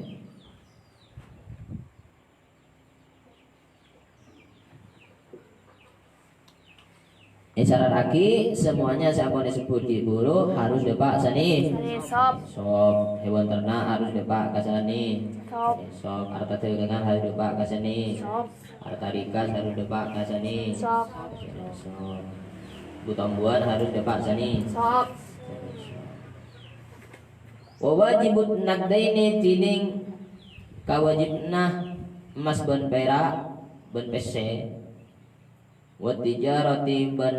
Èsyarataghi semuanya sè ampon èsebbhut ghi' buru harus dâpa' sani-, sanisab. Sop, hewan ternak harus dâpa' ka sani-, sop. Sop, arta dâgângan harus dâpa' ka sani-, sop. Arta rikas harus dâpa' ka sani-, sop. Sop. Butombuan harus dâpa' sani-, sop. Wa wajibun naqdaini, dhinèng kawajibna emmas bân pèra' bân pèssè. Wa tijarati bân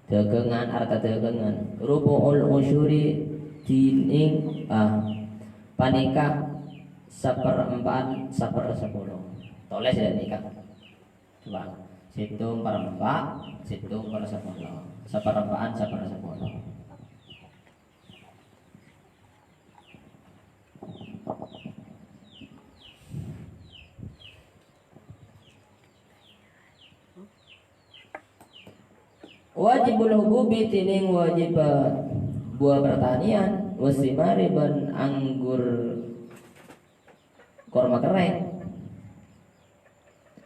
dâgângan, arta dâgângan. Rubu'ul usyuri dhinèng, ah, panèka saperempa'an sapersapolo. Tolès dâ' nèka. Coba. Sèttong perempa', sèttong persapolo. Saperempa'an sapersapolo. Wajibul hububi, dhinèng wajib, eh, buah pertanian, wasimari bân anggur korma kerrèng.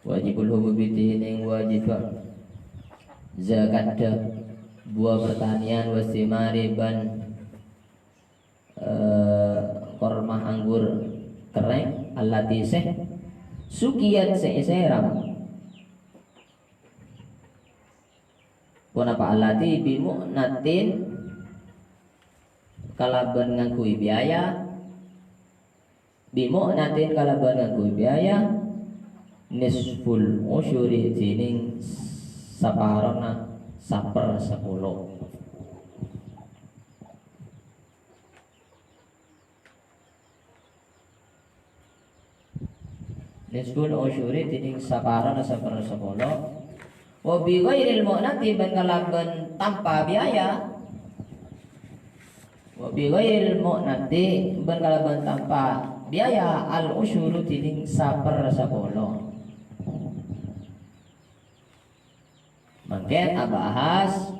Wajibul hububi, dhinèng wajib, eh, zakatta buah pertanian, wasimari bân eh, korma anggur kerrèng, allati sè, sukiyat sè èsèram. Ponapa allati bimu'natin kalabân ngangghuy biaya, Bimu'natin kalabân ngangghuy biaya, nisful usyuri, dhinèng saparona sapersapolo. Nisful usyuri, dhinèng saparona sapersapolo. Wa bi ghairil mu'nati, bân kalabân tanpa biaya. Wa bi ghairil mu'nati, bân kalabân tanpa biaya, al usyuru, dhinèng sapersapolo. Mangkèn abahas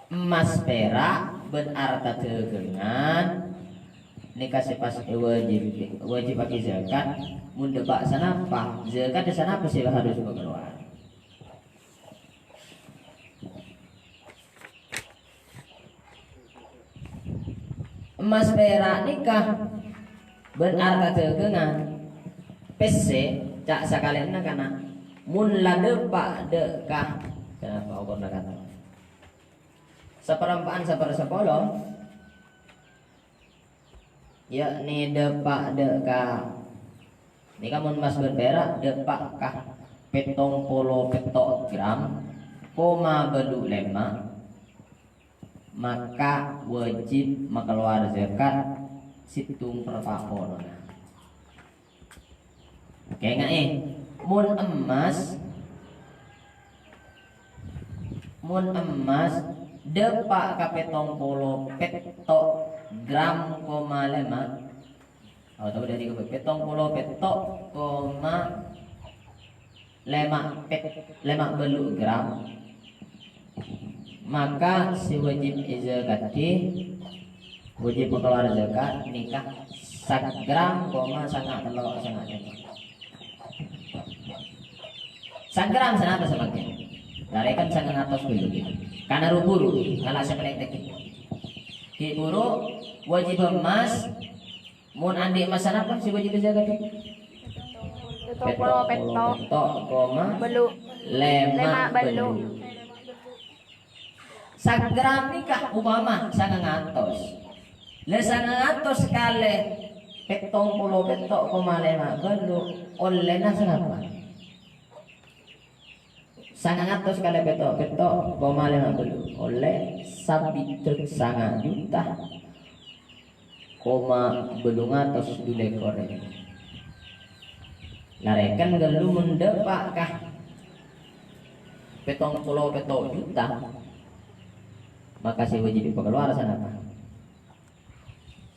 emmas pèra' bân arta dhâghângan nèka sè pas èwajib-, wajibaghi zakat, mon dâpa' sanapa, zakat sanapa sè harus makalowar. Emmas pèra' nèka bân arta dhâghângan, pèssè, ca' sakalèyanna kana', mon la dâpa' dâ' ka, sanapa okorna kana'? Saparempa'an sapersapolo, yakni dâpa' dâ' ka, nèka mon emmas bân pèra' dâpa' ka pèttong polo pètto' gram, koma bâllu' lèma', maka wajib makalowar zakat sèttong per pa' polona. Kaènga'è, mon emmas, mon emmas dâpa' ka pèttong polo pètto' gram koma lèma', otabâ dâri ka pèttong polo pètto' koma lèma' pèt-, lèma' bâllu' gram, maka sè wajib èzakadhi, wajib makalowar zakat nèka sagram koma sanga' tello', sanga' lèma'. Sagram sanapa samangkèn? Larèkan sangang atos bâllu'. Kana' ru-buru, ngala' sè palèng tèngghi. Ghi' buru, wajib emmas, mon andi' emmas sanapa sè wajib èzakadhi? Pèttong polo pètto'. Pètto' koma bâllu'. Lèma' lèma' bâllu'. Bâllu'. Sagram nèka upama sangang atos. La sangang atos kalè pèttong polo pètto' koma lèma' bâllu', ollèna sanapa? Sangang atos kalè pètto', pètto' koma lèma' bâllu', ollè sabidhâk sanga' juta koma bâllung atos du lèkor. Larèkan ghâllu mon dâpa' ka pèttong polo pètto' juta, maka sè wajib èpakalowar sanapa?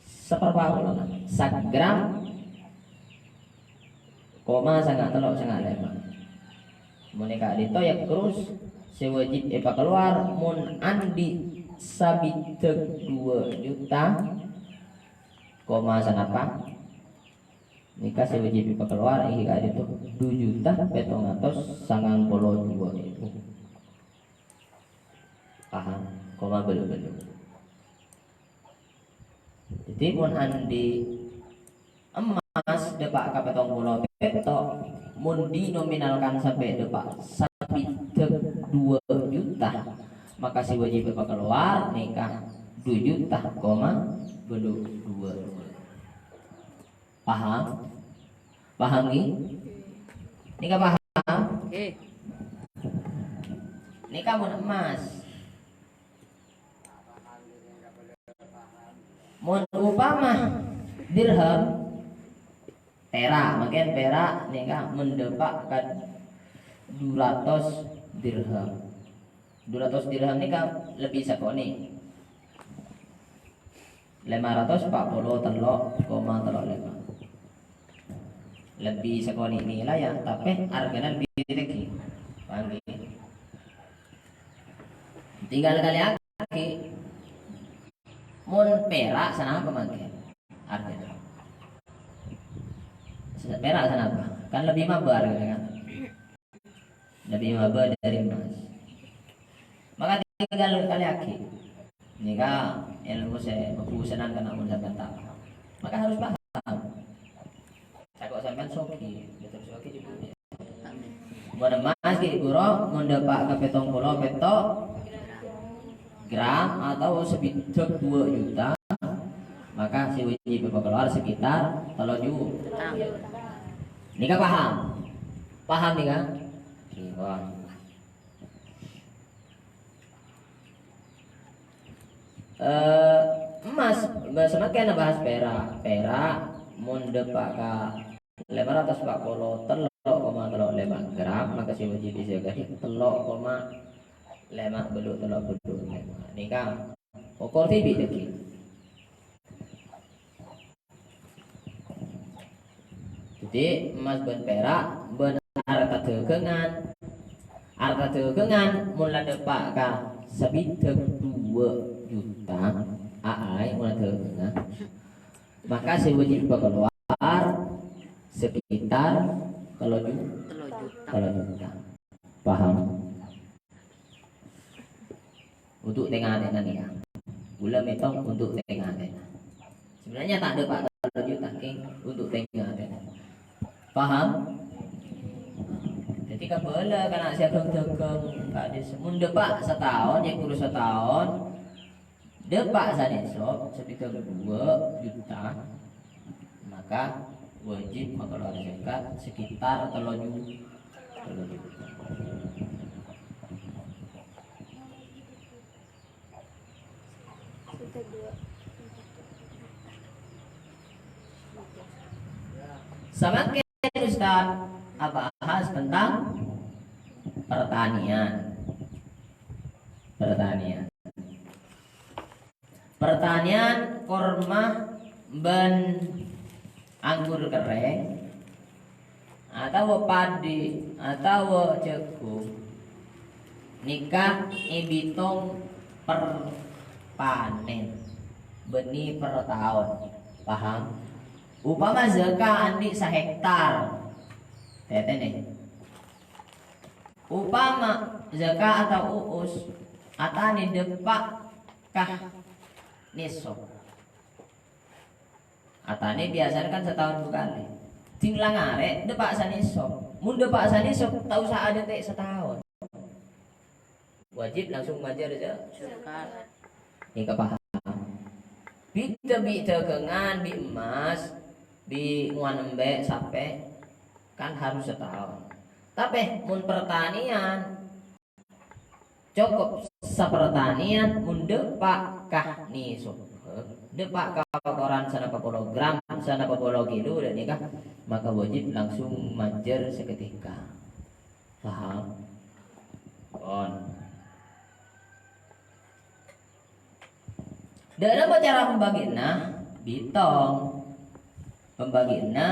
Saparpa polona, sagram koma sanga' tello', sanga' lèma'. Mon è ka'dinto ya terros sè wajib èpakalowar mon andi' sabidhâk duwâ' juta koma sanapa? Nèka sè wajib èpakalowar è ka'dinto du juta pèttong atos sangang polo duwâ' èbu. Paham? Koma bâllu'-bâllu'. Dhâddhi, mon andi' emmas dâpa' ka pèttong polo pètto', mon dinominalkan sampè' dâpa' sabidhâk duwâ' juta, maka sè wajib èpakalowar nèka du juta koma bâllu' duwâ'. Paham? Paham, ghi? Nèka paham? Ngghi. Nèka mon emmas. Mon upama dirham, pèra', mangkèn pèra' nèka mon dâpa' ka du ratos dirham. Du ratos dirham nèka lebbi sakonè'. Lèma ratos pa' polo tello' koma tello' lèma'. Lebbi sakonè' nilai ya, tapè arghâna lebbi tèngghi. Paham, ghi? Tinggal kalè aghi. Mon pèra' sanapa mangkèn? Arghâna. Sa-, pèra' sanapa? Kan lebbi mabâ arghâna, kan? Lebbi mabâ dâri emmas. Maka tinggal kalè aghi. Nèka èlmo sè bhâghusân kana' mon sampèyan ta' paham. Maka harus paham. Tako' sampèyan soghi, betul soghi juga. Mon emmas ghi' buru, mon dâpa' ka pèttong polo pètto' gram atau sabidhâk duwâ' juta, Maka sè wajib èpakalowar sekitar tello juta. Nèka paham? Paham nèka? Ngghi, paham. Eh, emmas, bâ-, samangkèn bahas pèra'. Pèra' mon dâpa' ka lèma ratos empa' polo tello koma tello lèma gram, maka sè wajib èzakati tello koma lèma bâllu tello bâllu lèma. Nèka okor dhibi' dhâggi'. Dhâddhi, emmas bân pèra' bân arta dhâghângan. Arta dhâghângan mon la dâpa' ka sabidhâk dua juta, aai, mon la dhâghângan, maka sè wajib èpakalowar sekitar tello juta. Tello juta. Tello juta. Paham? Untuk tè-ngatèna nèka. Kaulâ mètong untuk tè-ngatèna. Sebenarnya ta' dâpa' tello juta, kèng, untuk tè-ngatèna. Paham? Dhâddhi kabâlâ kana' sè aghâng-dhâghâng ka'dissa'. Mon dâpa' sataon, ya, buru sataon, dâpa' sanèsop sabidhâk dua juta, maka wajib makalowar zakat sekitar tello juta. Tello juta. Samangkèn Ustaz abahas tentang pertanian. Pertanian. Pertanian korma bân anggur kerrèng, atawa padhi, atawa jhâghung, nèka èbitong per panèn, bânnè per taon. Paham? Upama zaka andi' sahektar, tètènè. Upama zaka atau u'us, atanè dâpa' ka nisop. Atanè biyasana kan sataon du kalè. Dhing la ngarè' dâpa' sanèsop. Mon dâpa' sanèsop, ta' osa adântè' sataon. Wajib langsung majâr ja-, zakat. Nèka paham. Bidhâ bi' dhâghângan, bi' emmas, bi' ngowan embè', sapè, kan harus sataon. Tapè mon pertanian, cokop sapertanian mon dâpa' ka nisop, dâpa' ka okoran sanapa polo gram, sanapa polo kilo, dâ' nèka, maka wajib langsung majâr saketika. Paham? Pon. Dâ' napa cara pembagianna? Bitong. Pembagianna,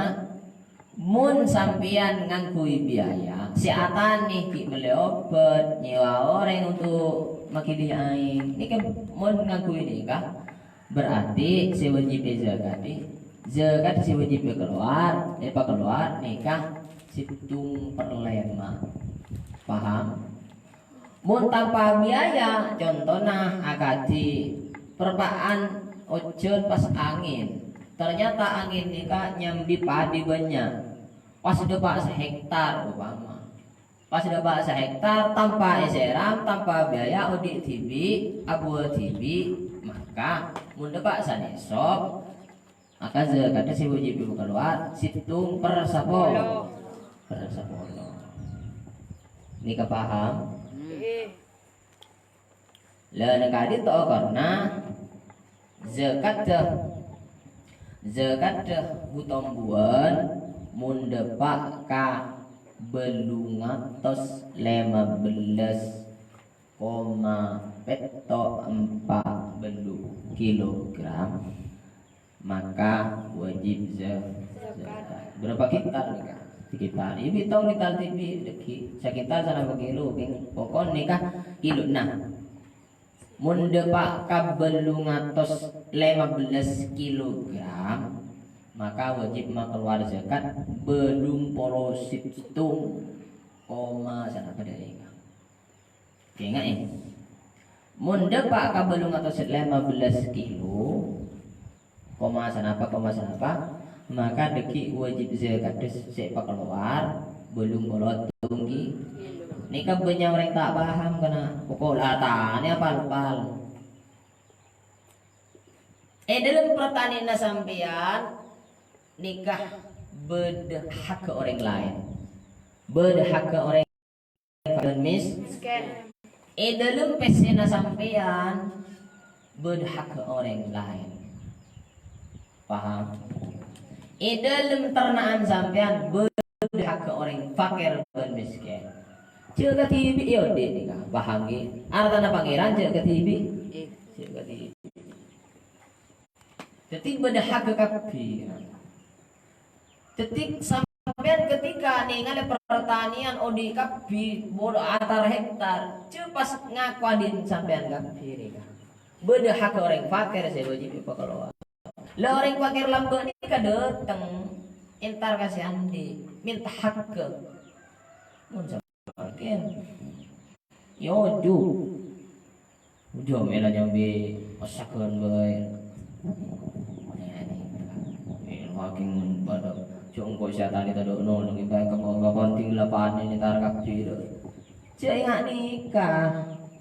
mon sampèyan ngangghuy biaya, sè atanè ghi' mellè obhât, nyèwa orèng untuk magili aèng. Nèka mon ngangghuy nèka, berarti sè wajib èzakati, zakat sè wajib èkalowar, èpakalowar nèka sèttong per lèma. Paham? Mon tanpa biaya, contona akadhi perpa'an ojhân pas angèn. Ternyata angèn nèka nyambi padhi bânnya'. Pas dâpa' sahektar, upama. Pas dâpa' sahektar, tanpa èsèram, tanpa biaya, odi' dhibi', abuwâ dhibi', maka mon dâpa' sanèsop, maka zakadda sè wajib èpakalowar sèttong per sapolo. Per sapolo. Nèka paham? Hmm. La, nèng ka'dinto okorna zakadda, zakadda bu-tombuwân mon dâpa' ka bâllung atos lèma bellâs koma pètto' empa' bâllu' kilogram, maka wajib za-, zakat. Berapa kintal nèka? Sakintal. Ibi tong kintal tibi, dâggi'. Sakintal sanapa kilo, kèng pokok nèka kilo. Nah, mon dâpa' ka bâllung atos lèma bellâs kilogram, maka wajib makalowar zakat bâllung polo sèttong koma sanapa dâ' nèka. Kaènga'è, mon dâpa' ka bâllung atos lèma bellâs kilo, koma sanapa, koma sanapa, maka dâggi' wajib zakadda sè èpakalowar bâllung polo tonggi. Nèka bânnya' orèng ta' paham, karna pokok la tanè apal-pal. È dhâlem pertanèyanna sampèyan, nèka bâdâ hakka orèng laèn. Bâdâ hakka orèng fakir mis-, miskin. È dhâlem pèssèna sampèyan, bâdâ hakka orèng laèn. Paham? È dhâlem terna'an sampèyan, bâdâ hakka orèng fakir bân miskin. Jhâ' kadhibi', iyâ, odi' nèka. Paham, ghi? Artana Pangèran jhâ' kadhibi'. Jhâ' kadhibi'. Dhâddhi bâdâ hakka kabbhi. Dhâddhi sampèyan ketika nèngalè pertanian odi' kabbhi, bâdâ atar hektar, jhâ' pas ngako adin sampèyan kabbhi nèka. Bâdâ hakka orèng fakir sè wajib èpakalowar. La orèng fakir lambâ' nèka dâteng, entar ka sè andi', mènta hakka. Mon samangkèn, yo, ju. Ujo mèla nyambi masakan bhâi. Saking padâ jhâ' engko' sè atani tadâ' nolong, ibarat ka bâbâ penting la panè nètar kabbhi, lho. Jhâ' enga' nèka.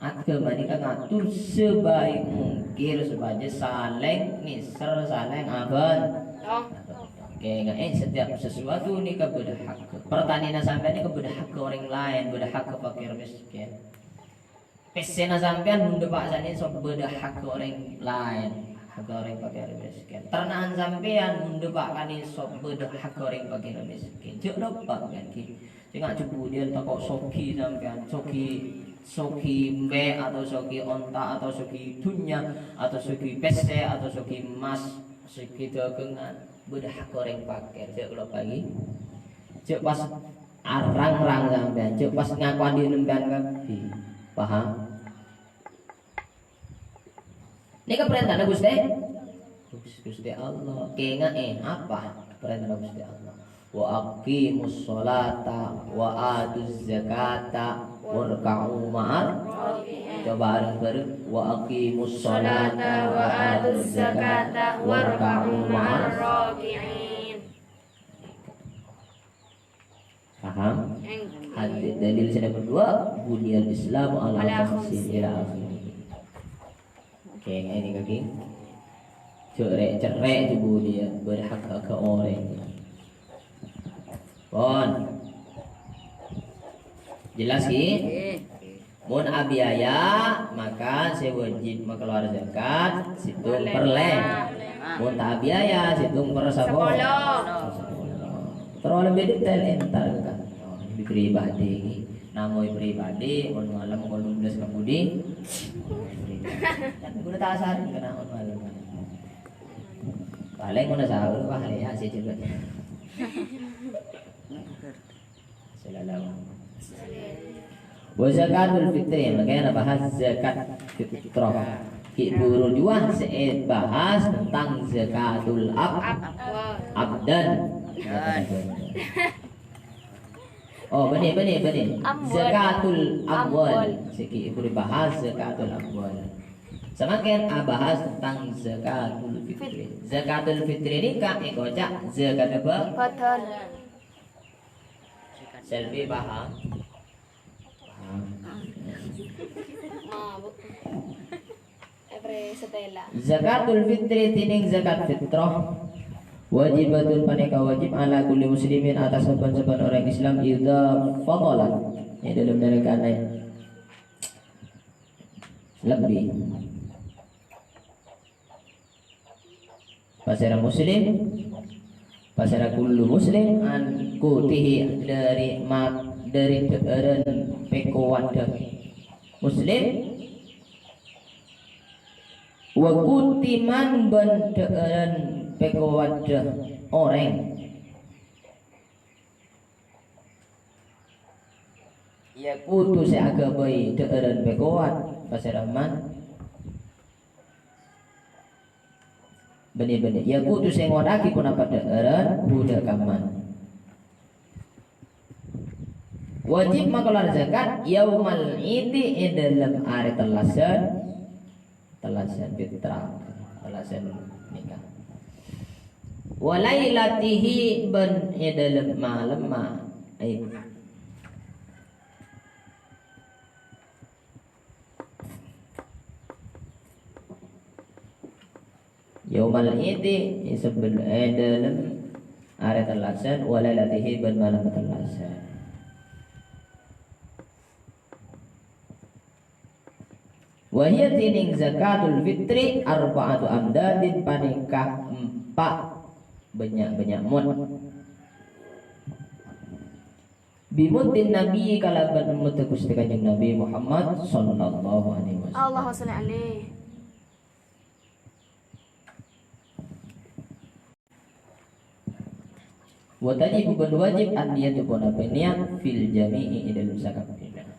Aghâma nèka ngatur sebaik mungkin supajâ salèng nèser, salèng abân. Oke, enga', eh, setiap sesuatu nèka bâdâ hakka. Pertanianna sampèyan nèka bâdâ hakka orèng laèn, bâdâ hakka fakir miskin. Pèssèna sampèyan mon dâpa' sanèka sop bâdâ hakka orèng laèn, hakka orèng fakir miskin. Terna'an sampèyan mon dâpa' kanèka sop bâdâ hakka orèng fakir miskin. Jhâ' loppa, kan, ghi. Sènga' jhubudiyân tako' sogi sampèyan, sogi, sogi embi' atau sogi onta atau sogi dhunnya atau sogi pèssè atau sogi emmas, sogi dhâgângan. Bâdâ hakka orèng fakir, jhâ' kaloppaè. Jhâ' pas arang-rang sampèyan, jhâ' pas ngako andi' sampèyan kabbhi. Paham? Nèka parèntana Ghustè? Ghustè Allah. Kènga'è apa parèntana Ghustè Allah? "Wa aqimus sholata wa atuz zakata warka'u ma'ar." Coba bareng-bareng. "Wa aqimus sholata wa atuz zakata warka'u ma'ar." Paham? Hadis dalil sè nomor dua, "Buniyal Islamu ala khamsin" ila akhirih. Oke, ini kaki. Cerrè'-cerrè' jhubudiyân, berhak ke orang. Pon. Jelas, ki? Mon abiaya, maka sè wajib makalowar zakat sèttong per lèma. Mon ta' abiaya, sèttong per sapolo. Sapolo. Terus lebih detail entar ka. Oh, ini pribadi ini. Namanya pribadi, mon malem, mon lulus ka budi. Kan guna tasarin kena mon malem. Paling mana sahur, wah, ya, sih juga. Wa zakatul fitri, makanya bahas zakat fitrah. Ki buru jua sè bahas tentang zakatul ab-, abdan. Oh, bânnè, bânnè, bânnè. Amwal. Zakatul amwal. Amwal. Sè ki buru bahas zakatul amwal. Samangkèn abahas tentang zakatul fitri. Zakatul fitri nèka èkoca' zakat apa? Badan. Selbi paham? Paham. Mabuk. Epre Stella. Zakatul fitri, dhinèng zakat fitrah, wajibatun, panèka wajib, ala kulli muslimin, atas sabbhân-sabbhân orèng Islam, idza fadalat, è dhâlem nalèkana lebbi. Pasèra muslim, pasèra kullu muslim, an qutihi, dhâri ma-, dhâri dhâ'ârân pèko waddhâ muslim, wa quti man bân dhâ'ârân pèko waddhâ orèng. Yaqutu sè aghâbây dhâ'ârân pèko waddhâ, pasèra man. Bânnè-bânnè. Yaqutu sè ngoddhâghi ponapa dhâ'ârân, hu dhâ' ka man. Wajib makalowar zakat yaumal idi, è dhâlem arè tellasan, tellasan fitrah, tellasan nèka. Wa lailatihi, bân è dhâlem malemma. Ai. yaumal idi, sabellunna, e, dâlem arè tellasan, wa lailatihi, bân malem tellasan. Wa hiya, dhinèng zakatul fitri, arba'atu amdadin, panèka empa' bânnya'-bânnya' mud. Bimuddin Nabi, kalabân muddhâ Ghustè Kanjeng Nabi Muhammad sallallahu alaihi wasallam. Allahumma shalli alaihi. Wa tajibu, bân wajib, an-niyatu, ponapa niyat, fil jami'i, è dâlem sakabbiyanna.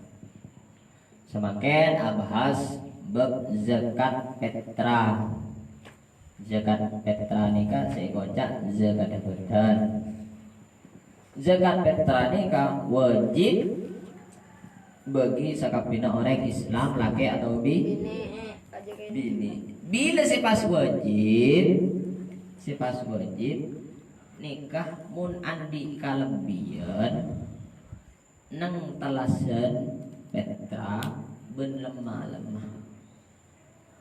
Samangkèn abahas bab zakat petra. Zakat petra nèka sè èkoca' zakat bhâdhân. Zakat petra nèka wajib bagi sakabbhiyânna orèng Islam, lakè' atau bi-, binè'. Bilâ sè pas wajib, sè pas wajib nèka mon andi' kalebbiyan neng tellasan petra bân lemma-lemma.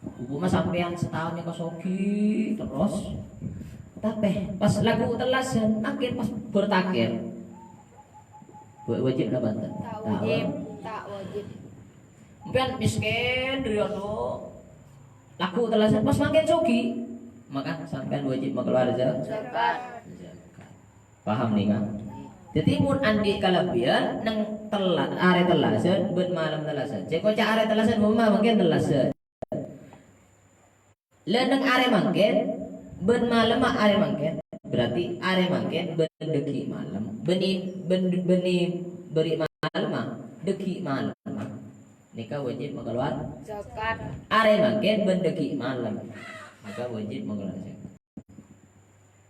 Upama sampèyan sataon nèka soghi terros, tapè pas lagghu' tellasan, mangkèn pas bertakir. Wa-, wajib napa enten? Ta' wajib, ta' wajib. Sampèyan mèskèn, rèya, lagghu' tellasan, pas mangkèn soghi, maka sampèyan wajib makalowar za-, zakat. Zakat. Paham nèka? Dhâddhi, mon andi' kalebbiyan neng tella-, arè tellasan bân malem tellasan. Sè èkoca' arè tellasan, mon ma-, mangkèn tellasan. La neng arè mangkèn, bân malemma arè mangkèn, berarti arè mangkèn bân dhâggi' malem, bânnè, bân, bânnè bâri' malemma, dhâggi' malemma. Nèka wajib makalowar zakat. Arè mangkèn bân dhâggi' malem, maka wajib makalowar zakat.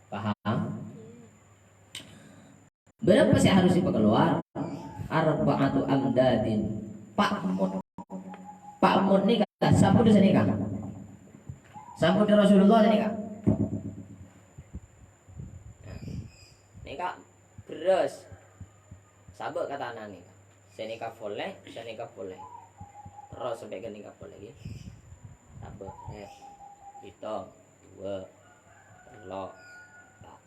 Paham? Berapa sè harus èpakalowar? Arba'atu amdadin. Pa' mud. Pa' mud nèka sampun sanèka. Sampun Rasulullah sanèka. Nèka bherrâs. Sabâ' ka tana nèka. Sanèka polè, sanèka polè. Terros sampè' ka nèka polè, ghi. Sabâ', eh, bitong, duwâ', tello', empa'.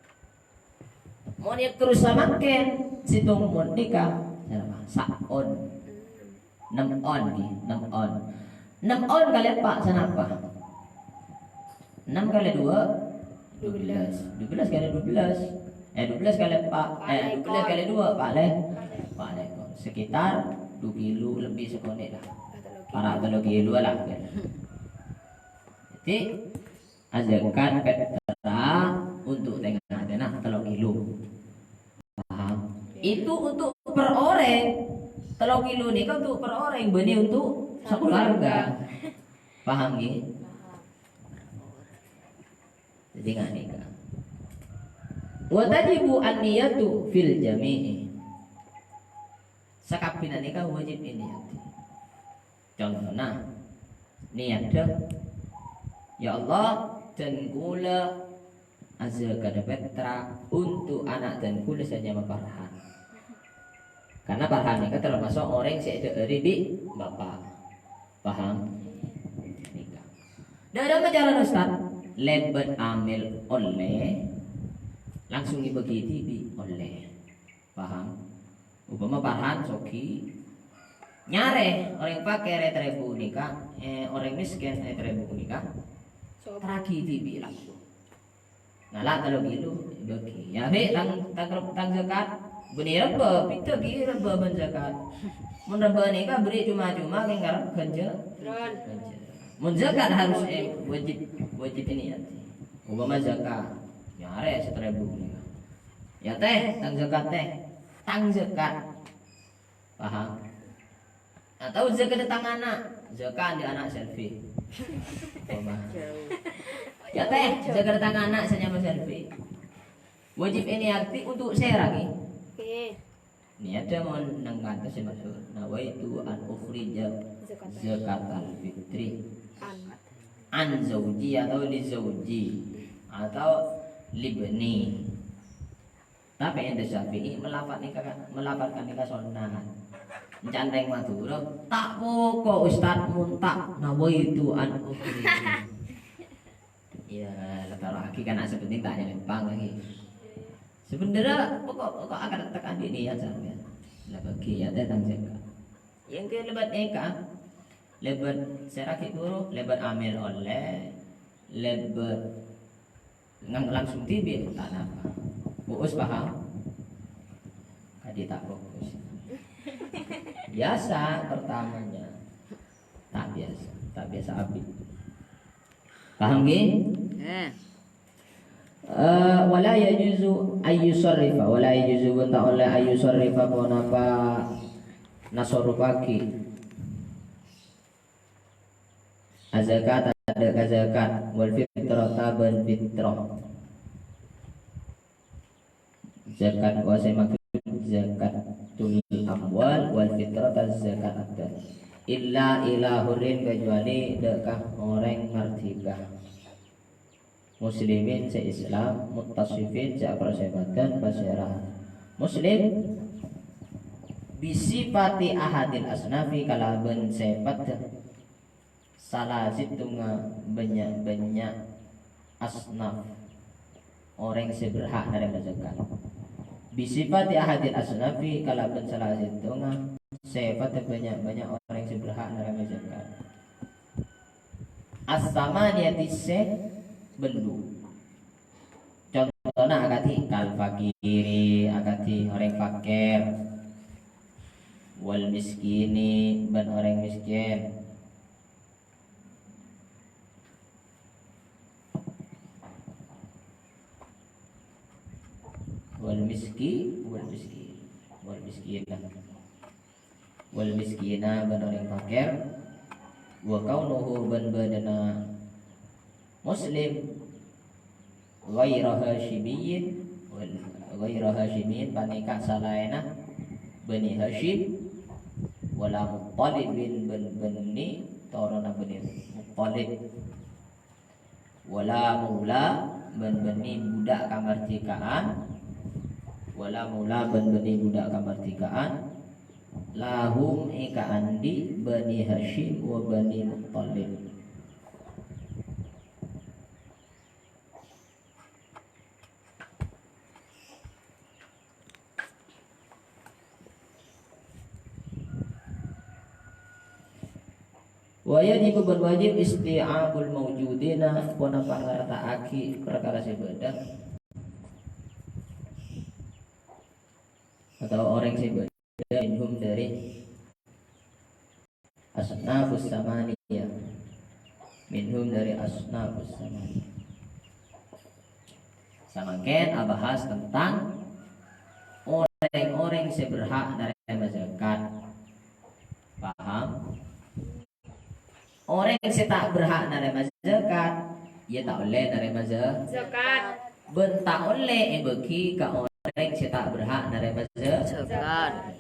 Mon èterros samangkèn, sèttong mon nèka, sa'on. Nem on, ghi, nem on. Nem on kalè empa' sanapa? Nem kalè duwâ', dubellâs. Dubellâs kalè dubellâs. Eh, dubellâs kalè empa'. Eh, dubellâs kalè duwâ', palèng, palèng. Sekitar du kilo lebbi sakonè' la. Para' tello kilo la. Dhâddhi, azakat petra untuk tènga-tènga tello kilo. Paham? Itu untuk per orèng. Tello kilo nèka untuk per orèng, bânnè untuk sakeluarga. Paham, ghi? Dhâddhi, nga' nèka. Wa tajibu an-niyatu fil jami'i. Sakabinna nèka wajib èniyadhi. Contona, niyadhâ, "Ya Allah, dân kaulâ azakat petra untuk ana' dân kaulâ sè nyama Farhan." Karena Farhan nèka termasuk orèng sè èdhâ'âri bi' bapa'. Paham? Nèka. Dâ' remma carana, Ustaz? Lèbât amèl ollè, langsung èbâgi dhibi' ollè. Paham? Upama Farhan soghi, nyarè orèng pakèr è Trèbu nèka, eh, orèng mèskèn è Trèbu nèka, terraghi dhibi' langsung. Ngala' tello kilo, èbâgi. Ya, bi', tang, tang, tang zakat, bânnè rebbhâ, bhidhâ bi' rebbhâ bân zakat. Mon rebbhâ nèka bâri' coma-coma, kèng ngarep ghânjhâ-, ghânjhârân. Mon zakat harus, eh, wajib, wajib ini ya. Upama zakat, nyarè satarèbu nèka. Ya, Tèh, tang zakat, Tèh. Tang zakat. Paham? Atau zakat tang ana', zakat andi' ana' selfie. Umpama. Ya, Tèh, zakat tang ana' sè nyama selfie. Wajib èniyadhi untuk sèra, ghi? Oke. Niyadhâ mon neng kantos sè maksud. Nawaitu an ukhrija zakatal fitri. An. An zauji atau li zauji atau libni. Tapè ènda Syafi'i, melafat nèka, melafat nèka sonnat. Cantèng Madhurâ, ta' poko', Ustaz, mon ta' nawaitu an ukhrija. Iyâ, la taro aghi kan, sè pentèng ta' nyalèmpang lagi. Sebenarnya pokok, pokok akad tekan di niat sampèyan. La bagi ya teh tang jaga. Yang ke lebat eka, lebat seraki guru, lebat amil oleh, lebat ngang langsung tibi tak napa. Uus paham? Kadi tak fokus. Biasa pertamanya. Tak biasa, tak biasa abit. Paham nggih? Eh. Eh, wala yajuzu ayyusarrifa, wala yajuzu bân ta' ollè ayyusarrifa ponapa nasarrufaghi. Az-zakata dâ' ka zakat, wal fitrata bân fitrah. Zakat wa sè maksud zakatul amwal, wal fitrata zakat abdan. Illa ila hurrin, kecuali dâ' ka orèng mardhika. Muslimin sè Islam, muttasifin sè apersèpadhân pasèra. Muslim bisifati ahadil asnafi kalabân sèpat salah sèttonga bânnya'-bânnya' asnaf orèng sè berhak narèma zakat. Bisifati ahadil asnafi kalabân salah sèttonga sèpat bânnya'-bânnya' orèng sè berhak narèma zakat. As-samaniyati sè bâllu'. Contona akadhi kal fakiri, akadhi orèng fakir. Wal miskini, bân orèng miskin. Wal miski, wal miskin. Wal miskina. Wal miskina bân orèng fakir, wa kaunuhu bân bâdâna muslim, ghaira hasyimiyyin, wal, ghaira hasyimiyyin panèka salaènna Bani Hasyim, wala muttalibin bân bânnè toronna Bani Muttalib. Wala maula bân bânnè budak kamardhikaan. Wala maula bân bânnè budak kamardhikaan. Lahum è kaandi' Bani Hasyim wa Bani Muttalib. Wa yajibu bân wajib isti'abul maujudina, ponapa ngarta'aghi parkara sè bâdâ otabâ orèng sè bâdâ minhum dâri asnafus samaniyah. Minhum dâri asnafus samaniyah. Samangkèn abahas tentang orèng-orèng sè berhak narèma zakat. Paham? Orèng sè ta' berhak narèma zakat, iyâ ta' ollè narèma za-, zakat. Bân ta' ollè èbâghi ka orèng sè ta' berhak narèma za-, zakat.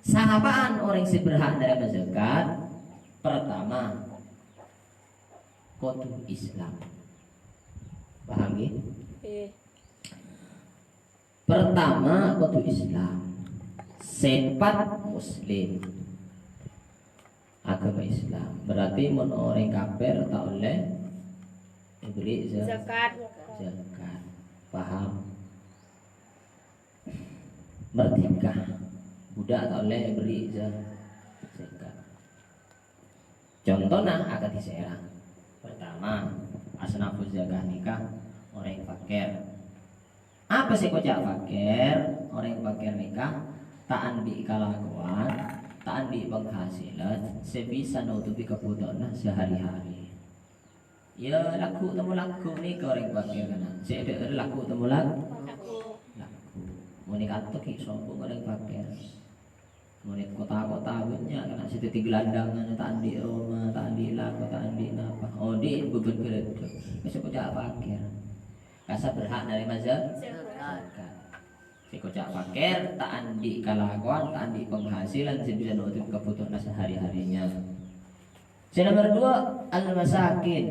Sapa'an orèng sè berhak narèma zakat? Pertama, kodhu Islam. Paham ngghi? Eh. Pertama, kodhu Islam. Sèpat muslim. Agama Islam. Berarti mon orèng kafir ta' ollè èbèrri' za-, zakat. Zakat. Paham? Merdeka. Budak ta' ollè èbèrri' za-, zakat. Contona akadhi sèra. Pertama, asnafuz zakah nèka orèng fakir. Apa sè èkoca' fakir? Orèng fakir nèka ta' andi' kalakowan, ta' andi' penghasilan sè bisa nutupi kabhutowanna sehari-hari. Iyâ, lagghu' temmo lagghu' nèka orèng fakir, kan. Sè èdhâ'âr lagghu' temmo lag-, lagghu'. Mon è ka'dinto ghi' sombong orèng fakir. Mon è kota-kota bânnya', kan, sè dhâddhi gelandangan, ta' andi' roma, ta' andi' lako, ta' andi' napa. Odi' bhâbhân ghâlâdhâk. Sè èkoca' fakir. Kassa' berhak narèma za-, zakat. Sè èkoca' fakir, ta' andi' kalakowan, ta' andi' penghasilan sè bisa nutup kabhutowanna sehari-harinya. Sè nomor dua, al-masakin.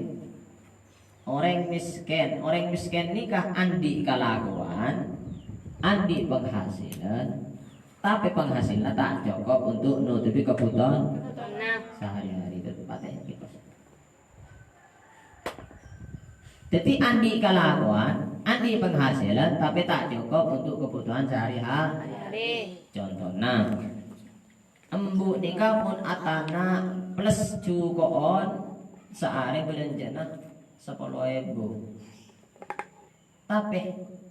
Orèng mèskèn. Orèng mèskèn nèka andi' kalakowan, andi' penghasilan, tapè penghasilanna ta' cokop untuk nutupi kabhutowan sehari-hari. Itu patè. Dhâddhi andi' kalakowan, andi' penghasilan, tapè ta' cokop untuk kebutuhan sehari-hari. Contona, embu' nèka mon atana' plus juko'on, saarè bâlânjhâna sapolo èbu. Tapè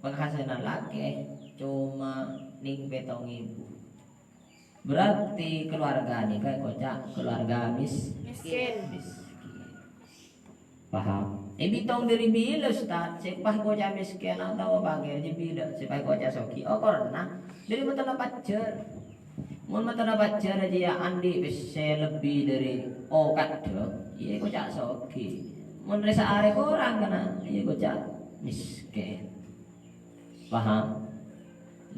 penghasilan lakè coma nèng pètto èbu. Berarti keluarga nèka èkoca' keluarga mis-, Miskin. Miskin. Paham? Èbitong dhâri bilâ, Ustaz? Sè pas èkoca' miskin otabâ pakèr jâ bilâ, sè pas èkoca' soghi. Okorna dhâri matana pajhâr. Mon matana pajhâr jâ andi' pèssè lebbi dhâri okadhâ, iyâ èkoca' soghi. Mon rè saarè korang kana, iyâ èkoca' miskin. Paham?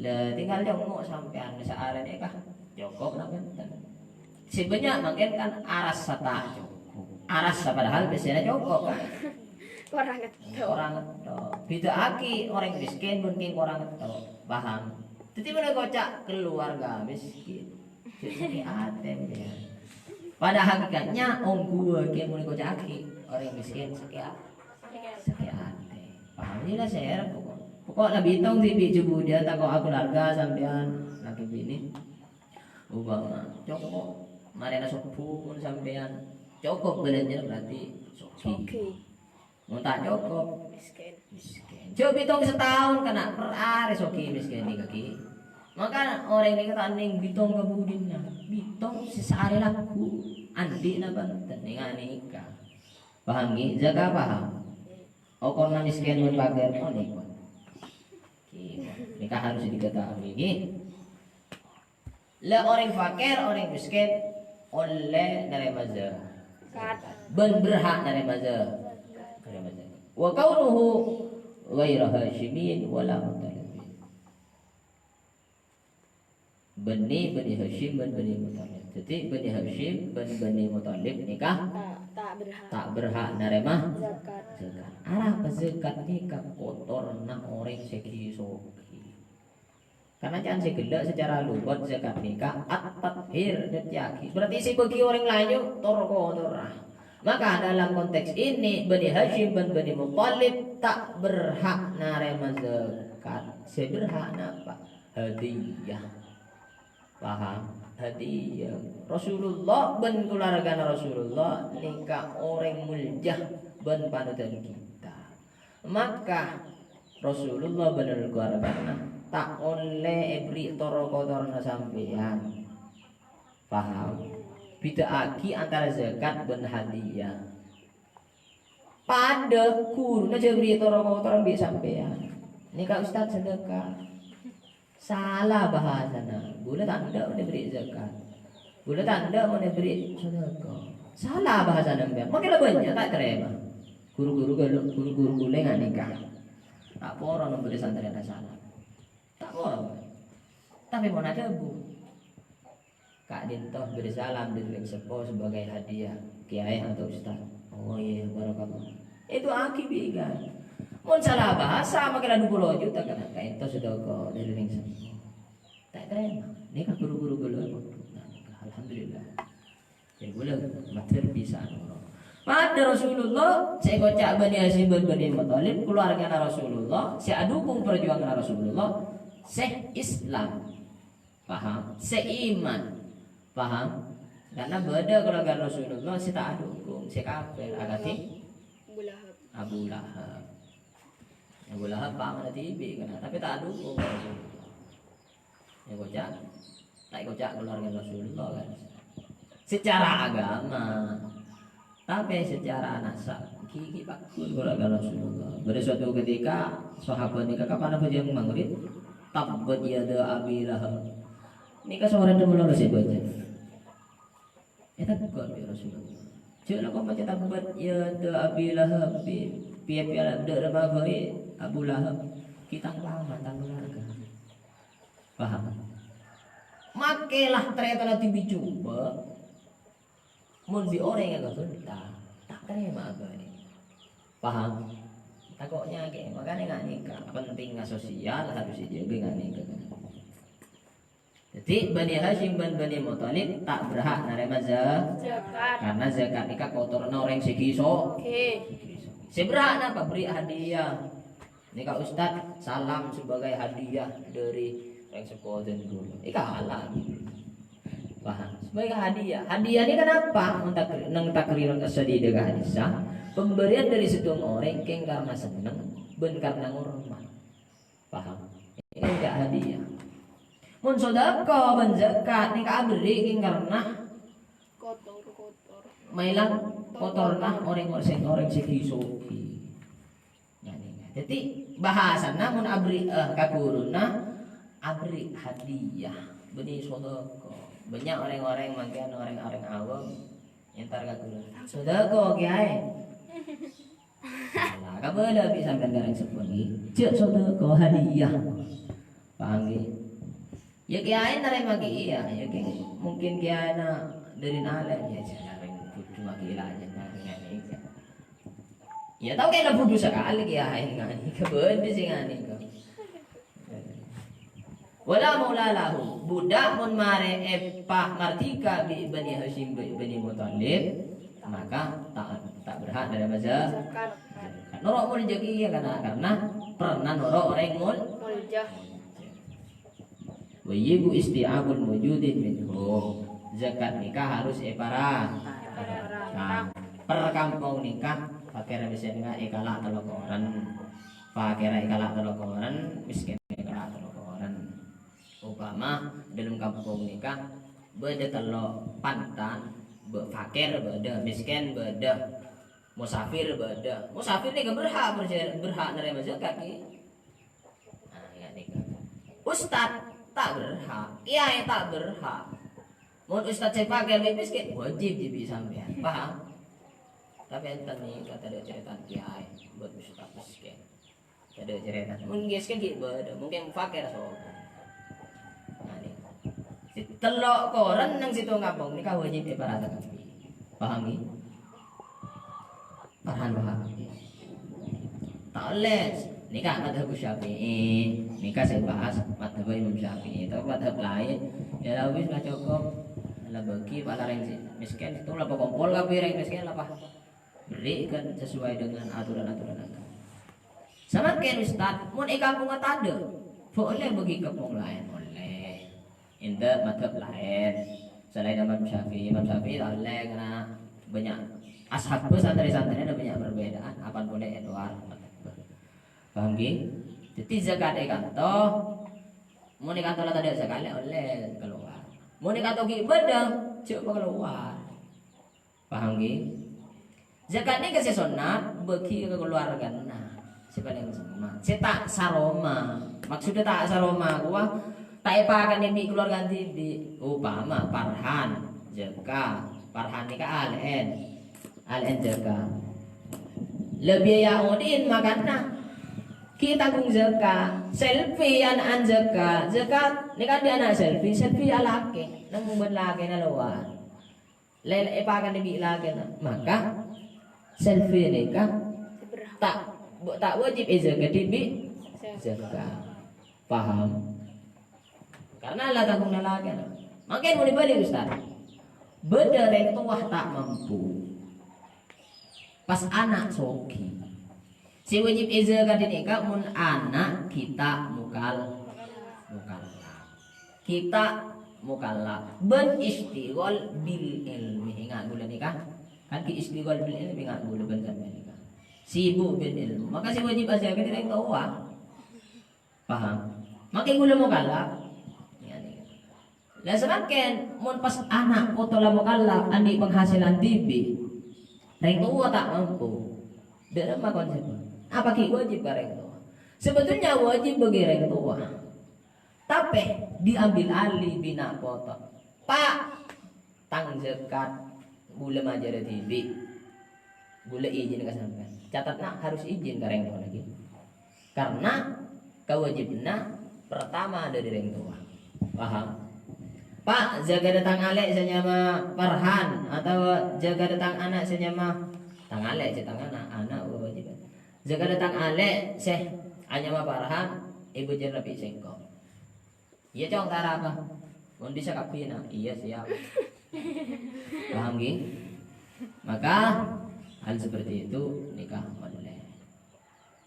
La, tinggal nyongngo' sampèyan, saarè nèka cokop napa bhunten? Sè bânnya' mangkèn kan arassa ta' cokop. Arassa padahal pèssèna cokop, kan? Korang ngetto'. Korang ngetto'. Bhidhâ'aghi orèng miskin bân kèng korang ngetto'. Paham? Dhâddhi mon èkoca' keluarga miskin. Jhâ' sakè' atè, ya. Pada hakikatnya, ongghuwân kèng mon èkoca'aghi orèng miskin sakè' a-, sakè' atè. Paham? Iyâ la, sèra pokok. Pokok la bitong dhibi' jhâ budiyân tako' keluarga sampèyan, lakè binè. Umpama cokop, marèna sobbhu mon sampèyan cokop bâlânjhâna berarti soghi. Soghi. Mon ta' cokop, miskin. Miskin. Jhâ' bitong sataon kana' per arè soghi miskin nèka, Ki. Maka orèng nèka ta' nèng bitong ka budina. Bitong sè saarè lagghu'. Andi' napa bhunten nèng nèka. Paham, Ki? Jhâ' ka paham. Okorna miskin bân pakèr, oh, nèka. Ki, nèka harus diketahui, Ki. La orèng fakèr, orèng miskin ollè narèma zakat. Zakat. Bân berhak narèma zakat. Narèma zakat. Wa kaunuhu ghaira Hasyimin wala Muttalibin. Bânnè Bani Hasyim bân Bani Muttalib. Dhâddhi Bani Hasyim bân Bani Muttalib nèka ta', ta' berhak. Ta' berhak narèma zakat. Zakat. Arapa zakat nèka? Kotorna orèng sè ghi-, soghi. Karena can sè ghellâ' secara lugat zakat nèka at-tathhir, nyuciyaghi. Berarti sè bâgi orèng laèn tor-kotorra. Maka dalam konteks ini, Bani Hasyim bân Bani Muttalib ta' berhak narèma zakat. Sè berhak napa? Hadiyah. Paham? Hadiyah. Rasulullah bân keluargana Rasulullah nèka orèng molja bân panutan kita. Maka Rasulullah bân keluargana ta' ollè èberri' tor-kotorna sampèyan. Paham? Bidhâ'aghi antara zakat bân hadiyah. Padâ ghuruna jhâ' berri' tor-kotor bi' sampèyan. Nèka Ustaz sedekah. Sala bahasana. Bulâ ta' endâ' mon èberri' zakat. Bulâ ta' endâ' mon èberri' sedekah. Sala bahasana sampèyan. Mangkèn la bânnya' ta' tarèma. Ghuru-ghuru ghâllu, ghuru-ghuru ghulâ nga' nèka. Ta' poro nembhâri santrèna sala. Ta' poro. Tapè mon adhâbu, "Ka'dinto bâdâ salam dâri rèng seppo sebagai hadiah, Kèyaè atau Ustaz." "Oh iyâ, barakallah." Èdu'aaghi bi' kan. Mon sala bahasa, mangkèn la du polo juta kana', "Ka'dinto sedekah dâri rèng seppo." Ta' tarèma. Nèka ghuru-ghuru ghâllu, alhamdulillah. Jadi, bulâ mater bisa noro. Padâ Rasulullah, sè èkoca' Bani Hasyim bân Bani Muttalib, keluargana Rasulullah, sè adukung perjuangan Rasulullah, sè Islam. Paham? Sè iman. Paham? Karena bâdâ keluarga Rasulullah sè ta' adukung, sè kafir, akadhi Abu Lahab. Abu Lahab. Abu Lahab pamana dhibi' kana', tapè ta' adukung Rasulullah. Èkoca', ta' èkoca' keluarga Rasulullah kan. Secara agama, tapè secara nasab, ghi' ghi' paggun keluarga Rasulullah. Bâdâ suatu ketika, sahabat nèka kapan abhâjâng Maghrib, "Tabbat yada Abi Lahab." Nèka sorè dâ' malolo sè bâca. Ètegur bi' Rasulullah. Jhâ' lako maca tabbat yada Abi Lahab, pi-, piye-piye la dâ' rèma ghâi Abu Lahab. Ghi' tang paman, tang keluarga. Paham? Makè la tarètana dhibi' jhubâ'. Mon bi' orèng èkabhânta, ta' tarèma abâli. Paham? Tako' nyakè', makanya nga' nèka pentingnya sosial harus dijaga nga' nèka. Jadi, Bani Hasyim bân Bani Muthalib ta' berhak narèma za-, zakat. Karena zakat nèka kotorna orèng sè ghi-, so-, sè ghi-, soghi. Sè berhak napa? Beri hadiah. Nèka Ustaz, salam sebagai hadiah dari rèng seppo dân kaulâ. Èkala'. Paham? Sebagai hadiah. Hadiah nèka napa? Neng takri-, neng takrir sadhâjâ ka hadissa. Pemberian dari sèttong orèng kèng karena senneng bân karena ngormat. Paham? Ini enggak hadiah. Mon sodako bân zakat nèka aberri' kèng karena kotor-kotor. Mailang kotorna orèng sè, orèng sè ghi-soghi. Dhâddhi, bahasana mon aberri', eh, ka ghuruna, aberri' hadiah, bânnè sodako. Bânnya' orèng-orèng mangkèn, orèng-orèng awam, entar ka ghuru. "Sodako, Kèyaè." Alah, kabâlâ bi' sampèyan ka rèng seppo nèka. Jhâ' sodako, hadiah. Paham, ghi? Ya, kèyaè narèma kèya, ya, kèng mungkin kèyaèna dâri nalè, ya, jhâ' rèng bhuju maghi la, jhâ' narèma kèya. Ya, tao kèya bhuju sakalè kèyaè nganèka, bâdâ sè nganèka. Wala maula lahu, budak mon marè èpamardhika bi' Bani Hasyim, bi' Bani Muthalib, maka ta', ta' berhak narèma za-, zakat. Noro' molja kèya karena, karena pernah noro' orèng mol-, molja. Wajibu isti'abul mujudi minhum. Zakat nèka harus èpara-, parang. Per kampong nèka, fakir miskin nèka èkala' tello koren. Fakir èkala' tello koren, miskin èkala' tello koren. Upama dâlem kampong nèka bâdâ tello pantan, bâ-, fakir bâdâ, miskin bâdâ, musafir bâdâ. Musafir nèka berhak, berhak narèma zakat, ghi. Nah, ya, nèka. Ustad ta' berhak, kèyaè ta' berhak. Mon ustad sè fakir bi' miskin, wajib dhibi' sampèyan. Paham? Tapè enten nèka tadâ' carètana kèyaè bân ustad miskin. Tadâ' carètana. Mon miskin ghi' bâdâ, mungkin fakir sapa. Nah, nèka. Sè tello koren neng sèttong kampong nèka wajib èparata kabbhi. Paham, ghi? Paham, paham. Ta' ollè. Nèka madhab Syafi'i. Nèka sè bahas madhab Imam Syafi'i. Tapè madhab laèn, ya la wis la cokop. La bâgi pa' la rèng sè miskin, sèttong la pakompol kabbhi rèng miskin la pa-, berikan sesuai dengan aturan-aturan agama. Samangkèn, Ustad, mon è kampongnga tadâ', bâ' ollè bâgi kampong laèn? Ollè. Ènta' madhab laèn. Selain Imam Syafi'i, Imam Syafi'i ta' ollè karena bânnya' ashabbhâ, santrè-santrèna bânnya' perbedaan, apan polè è lowar madhab. Paham, ghi? Dhâddhi zakat è kanto, mon è kanto la tadâ' sakalè, ollè kalowar. Mon è kanto ghi' bâdâ, jhâ' pakalowar. Paham, ghi? Zakat nèka sè sonnat, bâgi ka kalowargana. Sè palèng sonnat. Sè ta' saroma. Maksoddhâ ta' saroma, kowa ta' èpakanè bi' kalowargana dhibi'. Upama parhan, zaka. Parhan nèka alè'en. Alè'en zaka. Lebbi ya odin makanna. Ghi' tanggung zaka. Selfie ana'an zaka. Zaka nèka dhi' ana' selfie. Selfie alakè. Neng bân lakèna lowar. Lè-, èpakanè bi' lakèna. Maka selfie nèka ta', bu-, ta' wajib èzakadhi bi' zakat. Paham? Karena la tanggung lakèna. Mangkèn mon èbâli, Ustaz. Bâdâ rèng towa ta' mampu. Pas ana' soghi. Sè wajib èzakadhi nèka mon ana' ghi' ta' mokal-, mokallaf. Ghi' ta' mokallaf. Bân istighol bil ilmi. Enga' ghulâ nèka. Kan ghi' istighol bil ilmi, enga' ghulâ bân sampèyan nèka. Sibuk bil ilmu. Maka sè wajib èzakadhi rèng towa. Paham? Mangkèn ghulâ mokallaf. Ya, nèka. Lah, samangkèn, mon pas ana' poto la mokallaf, andi' penghasilan dhibi', rèng towa ta' mampu. Dâ' remma konsepna? Apa ghi' wajib ka rèng towa? Sebetulnya wajib bagi rèng towa. Tapè diambil alih bi' na' poto. Pa', tang zakat, ghulâ majârâ dhibi'. Ghulâ ijin ka sampèyan. Catat, na', harus ijin ka rèng towa lagi. Karena kewajibanna pertama dâri rèng towa. Paham? Pak, jâgâ dâ' tang alè' sè nyama Farhan, otabâ jâgâ dâ' tang ana' sè nyama, tang alè' sè tang ana', ana' kewajiban. Jâgâ dâ' tang alè' sè anyama Farhan, èbâjârâ bi' sèngko'. Iyâ, Cong, ta' arapa? Mon bisa kabbhi, na'? Iyâ, siap. Paham, ghi? Maka, hal seperti itu nikah modern.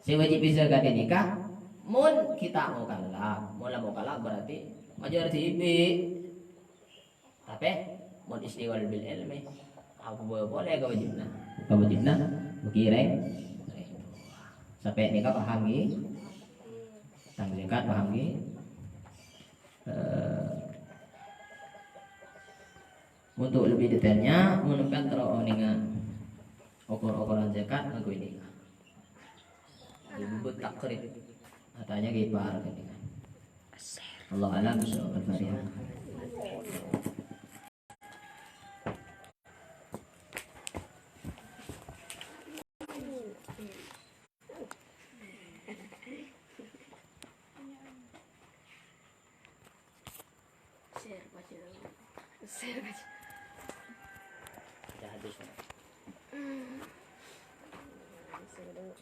Sè wajib bisa ghâdhi nèka, mon kita mukallaf. Mon la mukallaf berarti majâr dhibi'. Tapè, mon istiwal bil ilmi, apa boleh kawajibna? Kawajibna, mungkin rèng. Sampè' nèka paham, ghi? Tang singkat paham, ghi? Eh, untuk lebih detailnya, mon sampèyan terro onènga okor-okoran zakat, nganggo ini. Di buku takrib. Katanya ghi par ini. Allah alam, bishawab. Al-Fatihah. Share, baca. Share, baca. Baca hadis. Hmm. Share dulu.